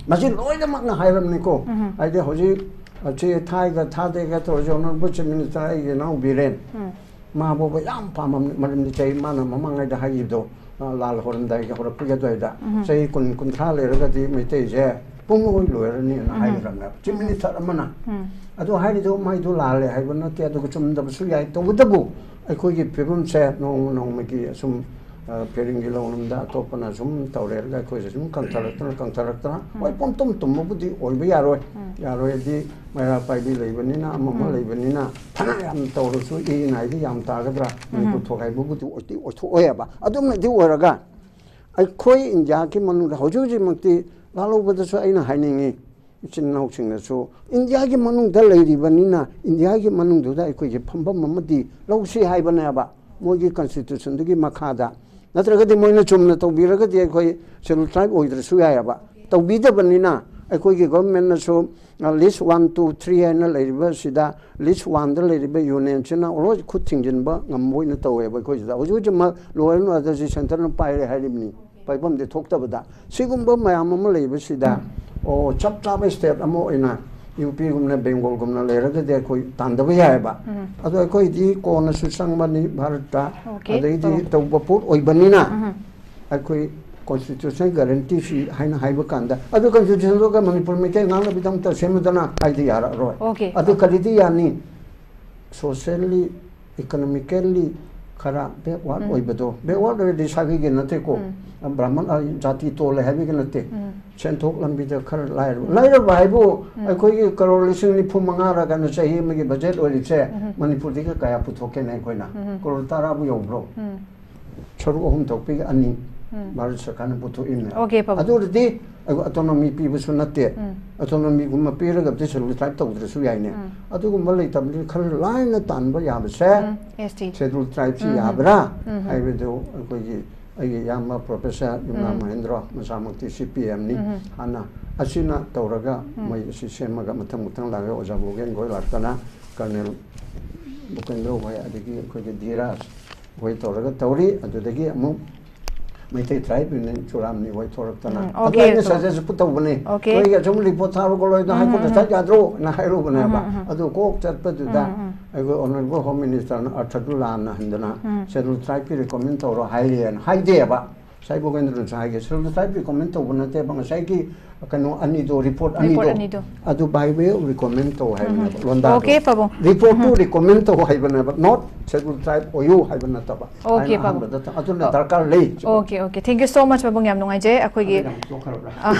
ꯃꯁꯤ ꯂꯣꯏꯅꯃꯛꯅ ꯍꯥꯏꯔꯕꯅꯤꯀꯣ꯫ ꯍꯥꯏꯗꯤ ꯍꯧꯖꯤꯛ ꯑꯁꯤ ꯊꯥꯏꯒ ꯊꯥꯗꯦꯒ ꯇꯧꯔꯁꯤ, ꯑꯣꯅꯔꯦꯕꯜ ꯆꯤꯐ ꯃꯤꯅꯤꯁꯇꯔ ꯑꯩꯒꯤ ꯏꯅꯥꯎ ꯕꯤꯔꯦꯟ, ꯃꯥ ꯐꯥꯎꯕ ꯌꯥꯝ ꯄꯥꯝꯃꯝꯅꯤ, ꯃꯔꯝꯗꯤ ꯆꯍꯤ ꯃꯥꯅ ꯃꯃꯥꯡꯉꯩꯗ ꯍꯥꯏꯈꯤꯕꯗꯣ, ꯑ, ꯂꯥꯜ ꯍꯧꯔꯝꯗꯥꯏꯒꯤ ꯍꯧꯔꯛꯄꯒꯤ ꯑꯗꯨꯋꯥꯏꯗ, ꯆꯍꯤ ꯀꯨꯟ, ꯀꯨꯟꯊ꯭ꯔꯥ ꯂꯩꯔꯒꯗꯤ ꯃꯩꯇꯩꯁꯦ ꯄꯨꯡꯂꯣꯏ ꯂꯣꯏꯔꯅꯤꯅ ꯍꯥꯏꯒꯗꯕꯅꯦꯕ꯫ ꯆꯤꯞ ꯃꯤꯅꯤꯁꯇꯔ ꯑꯃꯅ꯫ ꯑꯗꯨ ꯍꯥꯏꯔꯤꯗꯣ ꯃꯥꯏꯗꯣ ꯂꯥꯜꯂꯦ ꯍꯥꯏꯕ ꯅꯠꯇꯦ, ꯑꯗꯨꯒ ꯆꯨꯝꯗꯕꯁꯨ ꯌꯥꯏ꯫ ꯇꯧꯕꯇꯕꯨ ꯑꯩꯈꯣꯏꯒꯤ ꯐꯤꯕꯝꯁꯦ ꯅꯣꯡꯃ ꯅꯣꯡꯃꯒꯤ ꯑꯁꯨꯝ, ꯑ, ꯐꯦꯔꯤꯡꯒꯤ ꯂꯧꯅꯝꯗ ꯑꯇꯣꯞꯄꯅ ꯁꯨꯝ ꯇꯧꯔꯦꯔꯒ ꯑꯩꯈꯣꯏꯁꯦ ꯁꯨꯝ ꯀꯪꯊꯔꯛꯇꯅ, ꯀꯪꯊꯔꯛꯇꯅ, ꯍꯣꯏ, ꯄꯨꯝꯇꯨꯝ ꯇꯨꯝꯕꯕꯨꯗꯤ ꯑꯣꯏꯕ ꯌꯥꯔꯣꯏ꯫ ꯌꯥꯔꯣꯏꯗꯤ ꯃꯩꯔꯥ ꯄꯥꯏꯕꯤ ꯂꯩꯕꯅꯤꯅ, ꯑꯃ ꯑꯃ ꯂꯩꯕꯅꯤꯅ, ꯐꯅ ꯌꯥꯝ ꯇꯧꯔꯁꯨ ꯏ ꯅꯥꯏꯗꯤ ꯌꯥꯝ ꯇꯥꯒꯗ꯭ꯔꯥ? ꯃꯅꯤꯄꯨꯔ ꯊꯣꯒꯥꯏꯕꯕꯨꯗꯤ ꯑꯣꯏꯗꯤ ꯑꯣꯏꯊꯣꯛꯑꯣꯏꯕ꯫ ꯑꯗꯨꯝꯅꯗꯤ ꯑꯣꯏꯔꯒ ꯑꯩꯈꯣꯏ ꯏꯟꯗꯤꯌꯥꯒꯤ ꯃꯅꯨꯡꯗ ꯍꯧꯖꯤꯛ ꯍꯧꯖꯤꯛꯃꯛꯇꯤ ꯂꯥꯜꯍꯧꯕꯗꯁꯨ ꯑꯩꯅ ꯍꯥꯏꯅꯤꯡꯉꯤ, ꯏꯆꯤꯟ ꯏꯅꯥꯎꯁꯤꯡꯅꯁꯨ ꯏꯟꯗꯤꯌꯥꯒꯤ ꯃꯅꯨꯡꯗ ꯂꯩꯔꯤꯕꯅꯤꯅ ꯏꯟꯗꯤꯌꯥꯒꯤ ꯃꯅꯨꯡꯗꯨꯗ ꯑꯩꯈꯣꯏꯒꯤ ꯐꯝꯐꯝ ꯑꯃꯗꯤ ꯂꯧꯁꯤ ꯍꯥꯏꯕꯅꯦꯕ, ꯃꯣꯏꯒꯤ ꯀꯟꯁꯇꯤꯇ꯭ꯌꯨꯁꯟꯗꯨꯒꯤ ꯃꯈꯥꯗ꯫ ꯅꯠꯇ꯭ꯔꯒꯗꯤ ꯃꯣꯏꯅ ꯆꯨꯝꯅ ꯇꯧꯕꯤꯔꯒꯗꯤ ꯑꯩꯈꯣꯏ ꯁꯦꯗꯨꯜ ꯇ꯭ꯔꯥꯏꯕ ꯑꯣꯏꯗ꯭ꯔꯁꯨ ꯌꯥꯏꯑꯕ꯫ ꯇꯧꯕꯤꯗꯕꯅꯤꯅ ꯑꯩꯈꯣꯏꯒꯤ ꯒꯚꯔꯟꯃꯦꯟꯅꯁꯨ, ꯑ, ꯂꯤꯁ ꯋꯥꯟ, ꯇꯨ, ꯊ꯭ꯔꯤ ꯍꯥꯏꯅ ꯂꯩꯔꯤꯕꯁꯤꯗ ꯂꯤꯁ ꯋꯥꯟꯗ ꯂꯩꯔꯤꯕ ꯌꯨꯅꯤꯌꯟꯁꯤꯅ ꯂꯣꯏ ꯈꯨꯠ ꯊꯤꯡꯖꯤꯟꯕ ꯉꯝꯕ ꯑꯣꯏꯅ ꯇꯧꯋꯦꯕ ꯑꯩꯈꯣꯏꯁꯤꯗ꯫ ꯍꯧꯖꯤꯛ ꯍꯧꯖꯤꯛꯃꯛ ꯂꯣ ꯑꯦꯟ ꯑꯣꯔꯗꯔꯁꯤ ꯁꯦꯟꯇꯔꯅ ꯄꯥꯏꯔꯦ ꯍꯥꯏꯔꯤꯕꯅꯤ, ꯄꯥꯏꯐꯝꯗꯤ ꯊꯣꯛꯇꯕꯗ꯫ ꯁꯤꯒꯨꯝꯕ ꯃꯌꯥꯝ ꯑꯃ ꯂꯩꯕꯁꯤꯗ, ꯑꯣ, ꯆꯞ ꯆꯥꯕ ꯁ꯭ꯇꯦꯠ ꯑꯃ ꯑꯣꯏꯅ ꯌꯨ ꯄꯤꯒꯨꯝꯅ, ꯕꯦꯡꯒꯣꯜꯒꯨꯝꯅ ꯂꯩꯔꯒꯗꯤ ꯑꯩꯈꯣꯏ ꯇꯥꯟꯗꯕ ꯌꯥꯏꯑꯕ꯫ ꯑꯗꯣ ꯑꯩꯈꯣꯏꯗꯤ ꯀꯣꯟꯅꯁꯨ ꯆꯪꯕꯅꯤ ꯚꯥꯔꯠꯇ, OK, ꯑꯗꯩꯗꯤ ꯇꯧ꯫ ꯇꯧꯕ ꯄꯣꯠ ꯑꯣꯏꯕꯅꯤꯅ ꯑꯩꯈꯣꯏ ꯀꯣꯟꯁꯇꯤꯇ꯭ꯌꯨꯁꯅꯦꯜ ꯒꯥꯔꯦꯟꯇꯤꯁꯤ ꯍꯥꯏꯅ ꯍꯥꯏꯕ ꯀꯥꯟꯗ, ꯑꯗꯨ ꯀꯟꯁꯇꯤꯇ꯭ꯌꯨꯁꯟꯗꯨꯒ ꯃꯅꯤꯄꯨꯔ ꯃꯩꯇꯩ ꯉꯥꯡꯅꯕꯤꯗꯃꯛꯇ ꯁꯦꯝꯃꯨꯗꯅ ꯍꯥꯏꯗꯤ ꯌꯥꯔꯛꯑꯔꯣꯏ꯫ OK, ꯑꯗꯨ ꯀꯔꯤꯗꯤ ꯌꯥꯅꯤ? ꯁꯣꯁꯤꯌꯦꯜꯂꯤ, ꯏꯀꯣꯅꯣꯃꯤꯀꯦꯜꯂꯤ ꯈꯔ ꯕꯦꯛꯋꯥꯔꯗ ꯑꯣꯏꯕꯗꯣ, ꯕꯦꯛꯋꯥꯔꯗ ꯑꯣꯏꯔꯗꯤ ꯁꯥꯒꯩꯒꯤ ꯅꯠꯇꯦꯀꯣ, ꯕ꯭ꯔꯥꯍꯃꯟ, ꯑ, ꯖꯥꯇꯤ ꯇꯣꯜꯂꯦ ꯍꯥꯏꯕꯒꯤ ꯅꯠꯇꯦ, ꯁꯦꯟꯊꯣꯛ ꯂꯝꯕꯤꯗ ꯈꯔ ꯂꯥꯏꯔꯕ꯫ ꯂꯥꯏꯔꯕ ꯍꯥꯏꯕꯨ ꯑꯩꯈꯣꯏꯒꯤ ꯀꯔꯣꯔ ꯂꯤꯁꯤꯡ ꯅꯤꯐꯨ ꯃꯉꯥꯔ ꯀꯩꯅꯣ ꯆꯍꯤ ꯑꯃꯒꯤ ꯕꯖꯦꯠ ꯑꯣꯏꯔꯤꯁꯦ, ꯃꯅꯤꯄꯨꯔꯗꯒꯤ ꯀꯌꯥ ꯄꯨꯊꯣꯛꯀꯦꯅꯦ ꯑꯩꯈꯣꯏꯅ? ꯀꯔꯣꯔ ꯇꯔꯥꯕꯨ ꯌꯧꯕ꯭ꯔꯣ? ꯁꯔꯨꯛ ꯑꯍꯨꯝ ꯊꯣꯛꯄꯤꯒ ꯑꯅꯤ ꯚꯥꯔꯠ ꯁꯔꯀꯥꯔꯅ ꯄꯨꯊꯣꯛꯏꯕꯅꯦ꯫ OK, ꯄꯥꯕꯨꯡ꯫ ꯑꯗꯨ ꯑꯣꯏꯔꯗꯤ ꯑꯩꯈꯣꯏ ꯑꯣꯇꯣꯅꯣꯃꯤ ꯄꯤꯕꯁꯨ ꯅꯠꯇꯦ꯫ ꯑꯣꯇꯣꯅꯣꯃꯤꯒꯨꯝꯕ ꯄꯤꯔꯒꯕꯨꯗꯤ ꯁꯦꯗꯨꯜ ꯇ꯭ꯔꯥꯏꯕ ꯇꯧꯗ꯭ꯔꯁꯨ ꯌꯥꯏꯅꯦ꯫ ꯑꯗꯨꯒꯨꯝꯕ ꯂꯩꯇꯕꯅꯤꯅ ꯈꯔ ꯂꯥꯏꯅ ꯇꯥꯟꯕ ꯌꯥꯕꯁꯦ ꯎꯝ, ST꯫ ꯁꯦꯗꯨꯜ ꯇ꯭ꯔꯥꯏꯕꯁꯤ ꯌꯥꯕ꯭ꯔꯥ ꯍꯥꯏꯕꯗꯨ ꯑꯩꯈꯣꯏꯒꯤ, ꯑꯩꯒꯤ ꯏꯌꯥꯝꯕ ꯄ꯭ꯔꯣꯐꯦꯁꯔ ꯌꯨꯝꯅꯥꯝ ꯃꯍꯦꯟꯗ꯭ꯔꯣ, ꯃꯁꯥꯃꯛꯇꯤ CPMꯅꯤ꯫ ꯍꯥꯟꯅ ꯑꯁꯤꯅ ꯇꯧꯔꯒ ꯃꯣꯏ ꯑꯁꯤ ꯁꯦꯝꯃꯒ ꯃꯊꯪ ꯃꯊꯪ ꯂꯥꯛꯑꯒ ꯑꯣꯖꯥ ꯕꯣꯒꯦꯟ ꯈꯣꯏ ꯂꯥꯛꯇꯅ, ꯀꯔꯅꯦꯜ ꯚꯨꯄꯦꯟꯗ꯭ꯔ ꯍꯣꯏ, ꯑꯗꯒꯤ ꯑꯩꯈꯣꯏꯒꯤ ꯙꯤꯔꯥꯖ ꯍꯣꯏ ꯇꯧꯔꯒ ꯇꯧꯔꯤ꯫ ꯑꯗꯨꯗꯒꯤ ꯑꯃꯨꯛ ꯃꯩꯇꯩ ꯇ꯭ꯔꯥꯏꯕ ꯌꯨꯅꯤꯌꯟ ꯆꯨꯔꯥꯝꯅꯤ ꯍꯣꯏ ꯊꯣꯔꯛꯇꯅ, ꯎꯝ, ꯑꯗꯨ OK, ꯑꯩꯅ so ꯁꯖꯦꯁ ꯄꯨ ꯇꯧꯕꯅꯦ꯫ OK꯫ ꯅꯣꯏꯒꯤ ꯑꯁꯨꯝ ꯔꯤꯄꯣꯔꯠ ꯊꯥꯔꯨ ꯈꯣꯠꯂꯣ, ꯑꯗꯣ ꯍꯥꯏ ꯀꯣꯔꯠꯇ ꯆꯠ ꯌꯥꯗ꯭ꯔꯣ? ꯅ ꯍꯥꯏꯔꯨꯕꯅꯦꯕ꯫ ꯎꯝ, ꯎꯝ꯫ ꯑꯗꯨ ꯀꯣꯛ ꯆꯠꯄꯗꯨꯗ ꯎꯝ, ꯎꯝ꯫ ꯑꯩꯈꯣꯏ ꯑꯣꯅꯔꯦꯕꯜ ꯍꯣꯝ ꯃꯤꯅꯤꯁꯇꯔꯅ ꯑꯔꯊꯗꯨ ꯂꯥꯟꯅ ꯍꯟꯗꯅ ꯎꯝ꯫ ꯁꯦꯗꯨꯜ ꯇ꯭ꯔꯥꯏꯕꯀꯤ ꯔꯤꯀꯃꯦꯟ ꯇꯧꯔꯣ ꯍꯥꯏꯔꯦꯅ ꯍꯥꯏꯗꯦꯕ꯫ ꯉꯁꯥꯏ ꯒꯣꯕꯤꯟꯗꯅꯁꯨ ꯍꯥꯏꯒꯦ, ꯁꯦꯗꯨꯜ ꯇ꯭ꯔꯥꯏꯕ ꯔꯤꯀꯃꯦꯟ ꯇꯧꯕ ꯅꯠꯇꯦꯕ, ꯉꯁꯥꯏꯒꯤ ꯀꯩꯅꯣ ꯑꯅꯤꯗꯣ, ꯔꯤꯄꯣꯔꯠ ꯔꯤꯄꯣꯔꯠ ꯑꯅꯤꯗꯣ, ꯑꯅꯤꯗꯣ ꯑꯗꯨ ꯕꯥꯏ ꯋꯦ ꯑꯣꯐ ꯔꯤꯀꯃꯦꯟ ꯇꯧ ꯍꯥꯏꯕꯅꯦꯕ ꯎꯝ. ꯂꯣꯟꯗꯥꯗꯣ꯫ ꯑꯣꯀꯦ, ꯄꯥꯕꯨꯡ. ꯔꯤꯄꯣꯔꯠꯇꯨ ꯎꯝ. ꯔꯤꯀꯃꯦꯟ ꯇꯧ ꯍꯥꯏꯕꯅꯦꯕ, ꯅꯣꯠ ꯁꯦꯗꯨꯜ ꯇ꯭ꯔꯥꯏꯕ ꯑꯣꯏꯌꯨ ꯍꯥꯏꯕ ꯅꯠꯇꯕ꯫ ꯑꯣꯀꯦ, ꯑꯩꯅ ꯄꯥꯕꯨꯡ. ꯑꯍꯥꯟꯕꯗ ꯇ-, ꯑꯗꯨꯅ ꯗꯔꯀꯥꯔ ꯂꯩ꯫ Okay, okay, thank you so much, ꯄꯥꯕꯨꯡ, ꯌꯥꯝ ꯅꯨꯡꯉꯥꯏꯖꯩ ꯑꯩꯈꯣꯏꯒꯤ ꯑꯗꯨ ꯌꯥꯝ ꯇꯣꯛꯈ꯭ꯔꯕ꯭ꯔꯥ? ꯑ,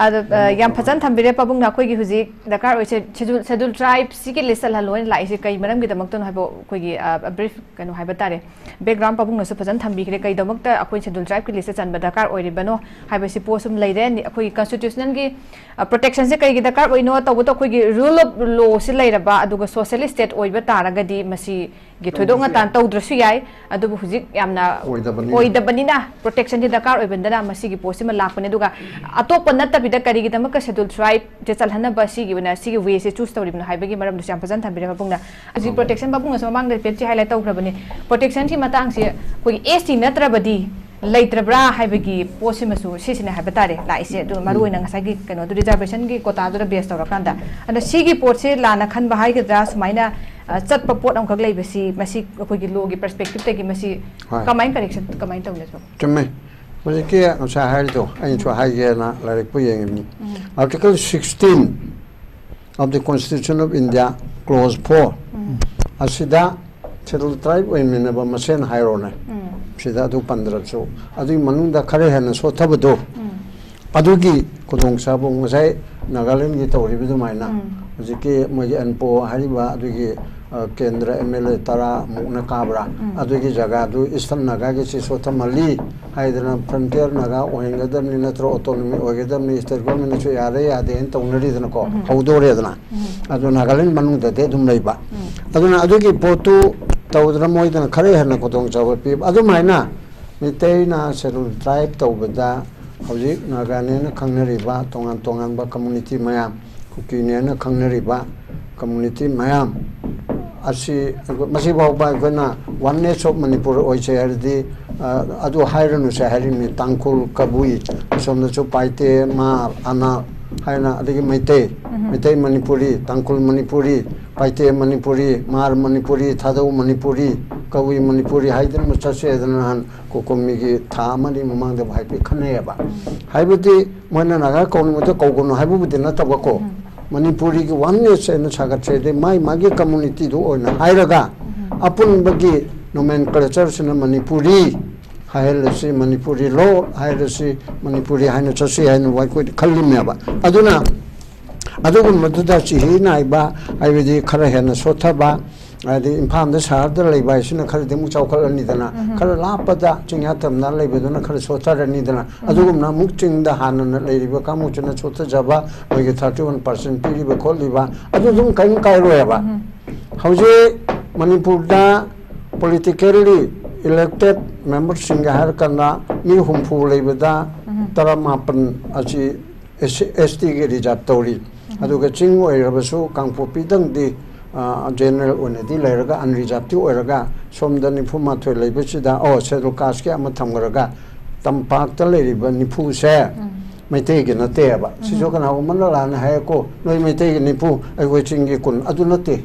ꯑꯗꯣ ꯑ, ꯌꯥꯝ ꯐꯖꯅ ꯊꯝꯕꯤꯔꯦ ꯄꯥꯕꯨꯡꯅ꯫ ꯑꯩꯈꯣꯏꯒꯤ ꯍꯧꯖꯤꯛ ꯗꯔꯀꯥꯔ ꯑꯣꯏꯁꯦ ꯁꯦꯗꯨꯜ, ꯁꯦꯗꯨꯜ ꯇ꯭ꯔꯥꯏꯕꯁꯤꯒꯤ ꯂꯤꯁ ꯆꯜꯍꯜꯂꯣ ꯍꯥꯏꯅ ꯂꯥꯛꯏꯁꯦ ꯀꯩ ꯃꯔꯝꯒꯤꯗꯃꯛꯇꯅꯣ ꯍꯥꯏꯕ ꯑꯩꯈꯣꯏꯒꯤ ꯕ꯭ꯔꯤꯐ ꯀꯩꯅꯣ ꯍꯥꯏꯕ ꯇꯥꯔꯦ, ꯕꯦꯛꯒ꯭ꯔꯥꯎꯟ ꯄꯥꯕꯨꯡꯅꯁꯨ ꯐꯖꯅ ꯊꯝꯕꯤꯈ꯭ꯔꯦ꯫ ꯀꯩꯗꯃꯛꯇ ꯑꯩꯈꯣꯏ ꯁꯦꯗꯨꯜ ꯇ꯭ꯔꯥꯏꯕꯀꯤ ꯂꯤꯁꯇ ꯆꯟꯕ ꯗꯔꯀꯥꯔ ꯑꯣꯏꯔꯤꯕꯅꯣ ꯍꯥꯏꯕꯁꯤ ꯄꯣꯠꯁꯨꯝ ꯂꯩꯔꯦ꯫ ꯑꯩꯈꯣꯏꯒꯤ ꯀꯟꯁꯇꯤꯇ꯭ꯌꯨꯁꯅꯦꯜꯒꯤ ꯄ꯭ꯔꯣꯇꯦꯛꯁꯟꯁꯦ ꯀꯩꯒꯤ ꯗꯔꯀꯥꯔ ꯑꯣꯏꯅꯣ? ꯇꯧꯕꯇ ꯑꯩꯈꯣꯏꯒꯤ ꯔꯨꯜ ꯑꯣꯐ ꯂꯣꯁꯤ ꯂꯩꯔꯕ, ꯑꯗꯨꯒ ꯁꯣꯁꯤꯌꯦꯂꯤꯁ ꯁ꯭ꯇꯦꯠ ꯑꯣꯏꯕ ꯇꯥꯔꯒꯗꯤ ꯃꯁꯤꯒꯤ ꯊꯣꯏꯗꯣꯛꯅ ꯇꯧꯗ꯭ꯔꯁꯨ ꯇꯥꯟ ꯌꯥꯏ꯫ ꯇꯧꯗ꯭ꯔꯁꯨ ꯌꯥꯏ꯫ ꯑꯗꯨꯕꯨ ꯍꯧꯖꯤꯛ ꯌꯥꯝꯅ ꯑꯣꯏꯗꯕꯅꯤꯅ꯫ ꯑꯣꯏꯗꯕꯅꯤꯅ ꯄ꯭ꯔꯣꯇꯦꯛꯁꯟꯁꯦ ꯗꯔꯀꯥꯔ ꯑꯣꯏꯕꯅꯤꯅ ꯃꯁꯤꯒꯤ ꯄꯣꯠꯁꯤꯃ ꯂꯥꯛꯄꯅꯦ꯫ ꯑꯗꯨꯒ ꯑꯇꯣꯞꯄ ꯅꯠꯇꯕꯤꯗ ꯀꯔꯤꯒꯤꯗꯃꯛꯇ ꯁꯦꯗꯨꯜ ꯇ꯭ꯔꯥꯏꯕꯁꯦ ꯆꯜꯍꯟꯅꯕ ꯁꯤꯒꯤ ꯑꯣꯏꯅ ꯁꯤꯒꯤ ꯋꯦꯁꯦ ꯆꯨꯁ ꯇꯧꯔꯤꯕꯅꯣ ꯍꯥꯏꯕꯒꯤ ꯃꯔꯝꯗꯨꯁꯨ ꯌꯥꯝ ꯐꯖꯅ ꯊꯝꯕꯤꯔꯦ ꯄꯥꯕꯨꯡꯅ꯫ ꯍꯧꯖꯤꯛ ꯎꯝ꯫ ꯄ꯭ꯔꯣꯇꯦꯛꯁꯟ ꯄꯥꯕꯨꯡꯅꯁꯨ ꯃꯃꯥꯡꯗ ꯄꯦꯞꯁꯤ ꯍꯥꯏꯂꯥꯏꯠ ꯇꯧꯈ꯭ꯔꯕꯅꯤ꯫ ꯄ꯭ꯔꯣꯇꯦꯛꯁꯟꯒꯤ ꯃꯇꯥꯡꯁꯦ ꯑꯩꯈꯣꯏꯒꯤ ꯑꯦꯁ ꯇꯤ ꯅꯠꯇ꯭ꯔꯕꯗꯤ ꯂꯩꯇ꯭ꯔꯕ꯭ꯔꯥ ꯍꯥꯏꯕꯒꯤ ꯄꯣꯠꯁꯤꯃꯁꯨ ꯁꯤꯁꯤꯅ ꯍꯥꯏꯕ ꯇꯥꯔꯦ ꯂꯥꯛꯏꯁꯦ꯫ ꯑꯗꯨꯒ ꯃꯔꯨ ꯑꯣꯏꯅ ꯉꯁꯥꯏꯒꯤ ꯀꯩꯅꯣꯗꯣ, ꯔꯤꯖꯔꯕꯦꯁꯟꯒꯤ ꯀꯣꯇꯥꯗꯨꯗ ꯕꯦꯁ ꯇꯧꯔꯀꯥꯟꯗ, ꯑꯗꯣ ꯁꯤꯒꯤ ꯄꯣꯠꯁꯦ ꯂꯥꯟꯅ ꯈꯟꯕ ꯍꯥꯏꯒꯗ꯭ꯔꯥ, ꯁꯨꯃꯥꯏꯅ ꯑ, ꯆꯠꯄ ꯄꯣꯠ ꯑꯃꯈꯛ ꯂꯩꯕꯁꯤ ꯃꯁꯤ ꯑꯩꯈꯣꯏꯒꯤ ꯂꯣꯒꯤ ꯄꯔꯁꯄꯦꯛꯇꯤꯞꯇꯒꯤ ꯃꯁꯤ ꯍꯣꯏ꯫ ꯀꯃꯥꯏꯅ ꯀꯔꯦꯛꯁꯟ ꯀꯃꯥꯏꯅ ꯇꯧꯅꯤ ꯁꯤꯕꯣ? ꯆꯨꯝꯃꯦ꯫ ꯍꯧꯖꯤꯛꯀꯤ ꯉꯁꯥꯏ ꯍꯥꯏꯔꯤꯗꯣ ꯑꯩꯅꯁꯨ ꯍꯥꯏꯒꯦꯅ ꯂꯥꯏꯔꯤꯛꯄꯨ ꯌꯦꯡꯉꯤꯕꯅꯤ꯫ ꯎꯝ. Article sixteen of the Constitution of India, clause four, ꯎꯝ. ꯑꯁꯤꯗ ꯁꯦꯗꯨꯜ ꯇ꯭ꯔꯥꯏꯕ ꯑꯣꯏꯃꯤꯟꯅꯕ ꯃꯁꯦꯟ ꯍꯥꯏꯔꯣꯅꯦ꯫ ꯎꯝ. ꯁꯤꯗ ꯑꯗꯨ ꯄꯟꯗ꯭ꯔꯁꯨ ꯑꯗꯨꯒꯤ ꯃꯅꯨꯡꯗ ꯈꯔ ꯍꯦꯟꯅ ꯁꯣꯠꯊꯕꯗꯣ, ꯎꯝ. ꯑꯗꯨꯒꯤ ꯈꯨꯗꯣꯡꯆꯥꯕ ꯉꯁꯥꯏ ꯅꯥꯒꯥꯂꯦꯟꯒꯤ ꯇꯧꯔꯤꯕ ꯑꯗꯨꯃꯥꯏꯅ ꯎꯝ. ꯍꯧꯖꯤꯛꯀꯤ ꯃꯣꯏꯒꯤ ꯑꯦꯟꯄꯣ ꯍꯥꯏꯔꯤꯕ ꯑꯗꯨꯒꯤ, ꯑ, ꯀꯦꯟꯗ꯭ꯔ ꯑꯦꯝ ꯑꯦꯜ ꯑꯦ ꯇꯔꯥꯃꯨꯛꯅ ꯀꯥꯕ꯭ꯔꯥ, ꯎꯝ. ꯑꯗꯨꯒꯤ ꯖꯒꯥꯗꯨ ꯏꯁꯇꯔꯟ ꯅꯥꯒꯥꯒꯤꯁꯤ ꯁꯣꯠꯊꯃꯜꯂꯤ ꯍꯥꯏꯗꯅ ꯐ꯭ꯔꯟꯇꯤꯌꯔ ꯅꯥꯒꯥ ꯑꯣꯏꯍꯟꯒꯗꯕꯅꯤ, ꯅꯠꯇ꯭ꯔꯒ ꯑꯣꯇꯣꯅꯣꯃꯤ ꯑꯣꯏꯒꯗꯕꯅꯤ, ꯁ꯭ꯇꯦꯠ ꯒꯣꯔꯃꯦꯟꯅꯁꯨ ꯌꯥꯔꯦ ꯌꯥꯗꯦ ꯍꯥꯏꯅ ꯇꯧꯅꯔꯤꯗꯅꯀꯣ, ꯎꯝ. ꯍꯧꯗꯣꯔꯦꯗꯅ꯫ ꯎꯝ. ꯑꯗꯨ ꯅꯥꯒꯥꯂꯦꯟ ꯃꯅꯨꯡꯗꯗꯤ ꯑꯗꯨꯝ ꯂꯩꯕ꯫ ꯎꯝ. ꯑꯗꯨꯅ ꯑꯗꯨꯒꯤ ꯄꯣꯠꯇꯨ ꯇꯧꯗꯅ ꯃꯣꯏꯗꯅ ꯈꯔ ꯍꯦꯟꯅ ꯈꯨꯗꯣꯡꯆꯥꯕ ꯄꯤꯕ꯫ ꯑꯗꯨꯃꯥꯏꯅ ꯃꯤꯇꯩꯅ ꯁꯦꯗꯨꯜ ꯇ꯭ꯔꯥꯏꯕ ꯇꯧꯕꯗ ꯍꯧꯖꯤꯛ ꯅꯥꯒꯥꯅꯦꯅ ꯈꯪꯅꯔꯤꯕ ꯇꯣꯉꯥꯟ ꯇꯣꯉꯥꯟꯕ ꯀꯝꯃꯨꯅꯤꯇꯤ ꯃꯌꯥꯝ, ꯀꯨꯀꯤꯅꯦꯅ ꯈꯪꯅꯔꯤꯕ ꯀꯝꯃꯨꯅꯤꯇꯤ ꯃꯌꯥꯝ ꯑꯁꯤ, ꯃꯁꯤꯐꯥꯎꯕ ꯑꯩꯈꯣꯏꯅ Oneness of Manipur ꯑꯣꯏꯁꯦ ꯍꯥꯏꯔꯗꯤ, ꯑ, ꯑꯗꯨ ꯍꯥꯏꯔꯅꯨꯁꯦ ꯍꯥꯏꯔꯤꯕꯅꯤ꯫ ꯇꯥꯡꯈꯨꯜ, ꯀꯕꯨꯏ, ꯑꯁꯣꯝꯗꯁꯨ ꯄꯥꯏꯇꯦ, ꯃꯥꯔ, ꯑꯅꯥ ꯍꯥꯏꯅ, ꯑꯗꯒꯤ ꯃꯩꯇꯩ, ꯎꯝ. ꯃꯩꯇꯩ ꯃꯅꯤꯄꯨꯔꯤ, ꯇꯥꯡꯈꯨꯜ ꯃꯅꯤꯄꯨꯔꯤ, ꯄꯥꯏꯇꯦ ꯃꯅꯤꯄꯨꯔꯤ, ꯃꯥꯔ ꯃꯅꯤꯄꯨꯔꯤ, ꯊꯥꯗꯧ ꯃꯅꯤꯄꯨꯔꯤ, ꯀꯕꯨꯏ ꯃꯅꯤꯄꯨꯔꯤ ꯍꯥꯏꯗꯅ ꯆꯠꯁꯦ ꯍꯥꯏꯗꯅ ꯅꯍꯥꯟ ꯀꯣꯀꯣꯃꯤꯒꯤ ꯊꯥ ꯑꯃ ꯑꯅꯤ ꯃꯃꯥꯡꯗ ꯍꯥꯏꯐꯦꯠ ꯈꯟꯅꯩꯌꯦꯕ꯫ ꯍꯥꯏꯕꯗꯤ ꯃꯣꯏꯅ ꯅꯥꯒꯥ ꯀꯧꯅꯤꯡꯕꯗ ꯀꯧꯒꯅꯨ ꯍꯥꯏꯕꯕꯨꯗꯤ ꯅꯠꯇꯕꯀꯣ, ꯃꯅꯤꯄꯨꯔꯤꯒꯤ ꯋꯥꯟꯅꯦꯁ ꯍꯥꯏꯅ ꯁꯥꯒꯠꯆꯩ꯫ ꯑꯗꯩ ꯃꯥꯏ ꯃꯥꯒꯤ ꯀꯝꯃꯨꯅꯤꯇꯤꯗꯨ ꯑꯣꯏꯅ ꯍꯥꯏꯔꯒ ꯑꯄꯨꯟꯕꯒꯤ ꯅꯣꯃꯦꯟꯀ꯭ꯂꯦꯆꯔꯁꯤꯅ ꯃꯅꯤꯄꯨꯔꯤ ꯍꯥꯏꯍꯜꯂꯁꯤ, ꯃꯅꯤꯄꯨꯔꯤ ꯂꯣ ꯍꯥꯏꯔꯁꯤ, ꯃꯅꯤꯄꯨꯔꯤ ꯍꯥꯏꯅ ꯆꯠꯁꯤ ꯍꯥꯏꯅ ꯑꯩꯈꯣꯏꯗꯤ ꯈꯜꯂꯤꯕꯅꯦꯕ꯫ ꯑꯗꯨꯅ ꯑꯗꯨꯒꯨꯝꯕꯗꯨꯗ ꯆꯤꯍꯤ ꯅꯥꯏꯕ, ꯍꯥꯏꯕꯗꯤ ꯈꯔ ꯍꯦꯟꯅ ꯁꯣꯠꯊꯕ, ꯍꯥꯏꯗꯤ ꯏꯝꯐꯥꯜꯗ ꯁꯍꯔꯗ ꯂꯩꯕ ꯍꯥꯏꯁꯤꯅ ꯈꯔꯗꯤ ꯑꯃꯨꯛ ꯆꯥꯎꯈꯠꯂꯅꯤꯗꯅ, ꯈꯔ ꯂꯥꯞꯄꯗ ꯆꯤꯡꯌꯥ ꯇꯝꯗ ꯂꯩꯕꯗꯨꯅ ꯈꯔ ꯁꯣꯠꯊꯔꯅꯤꯗꯅ, ꯑꯗꯨꯒꯨꯝꯅ ꯑꯃꯨꯛ ꯆꯤꯡꯗ ꯍꯥꯟꯅꯅ ꯂꯩꯔꯤꯕ ꯀꯥꯡꯕꯨꯁꯤꯅ ꯁꯣꯠꯊꯖꯕ, ꯃꯣꯏꯒꯤ ꯊꯥꯔꯇꯤ ꯋꯥꯟ ꯄꯥꯔꯁꯦꯟ ꯄꯤꯔꯤꯕ ꯈꯣꯠꯂꯤꯕ, ꯑꯗꯨ ꯑꯗꯨꯝ ꯀꯔꯤꯝ ꯀꯥꯏꯔꯣꯏꯕ꯫ ꯍꯧꯖꯤꯛ ꯃꯅꯤꯄꯨꯔꯗ ꯄꯣꯂꯤꯇꯤꯀꯦꯜꯂꯤ ꯏꯂꯦꯛꯇꯦꯠ ꯃꯦꯝꯕꯔꯁꯤꯡꯒ ꯍꯥꯏꯔꯀꯥꯟꯗ ꯃꯤ ꯍꯨꯝꯐꯨ ꯂꯩꯕꯗ ꯇꯔꯥꯃꯥꯄꯟ ꯑꯁꯤ ꯑꯦꯁ ꯇꯤꯒꯤ ꯔꯤꯖꯥꯔꯚ ꯇꯧꯔꯤ꯫ ꯑꯗꯨꯒ ꯆꯤꯡ ꯑꯣꯏꯔꯕꯁꯨ ꯀꯥꯡꯄꯣꯛꯄꯤꯗꯪꯗꯤ ꯖꯦꯅꯔꯦꯜ ꯑꯣꯏꯅꯗꯤ ꯂꯩꯔꯒ ꯑꯟꯔꯤꯖꯥꯔꯚꯇꯤ ꯑꯣꯏꯔꯒ ꯁꯣꯝꯗ ꯅꯤꯐꯨ ꯃꯥꯊꯣꯏ ꯂꯩꯕꯁꯤꯗ, ꯑꯣ, ꯁꯦꯗꯨꯜ ꯀꯥꯁꯀꯤ ꯑꯃ ꯊꯝꯈ꯭ꯔꯒ ꯇꯝꯄꯥꯛꯇ ꯂꯩꯔꯤꯕ ꯅꯤꯐꯨꯁꯦ ꯃꯩꯇꯩꯒꯤ ꯅꯠꯇꯦꯕ꯫ ꯁꯤꯁꯨ ꯀꯅꯥꯒꯨꯝꯕꯅ ꯂꯥꯟꯅ ꯍꯥꯏꯌꯦꯀꯣ, "ꯅꯣꯏ ꯃꯩꯇꯩꯒꯤ ꯅꯤꯐꯨ, ꯑꯩꯈꯣꯏ ꯆꯤꯡꯒꯤ ꯀꯨꯟ", ꯑꯗꯨ ꯅꯠꯇꯦ꯫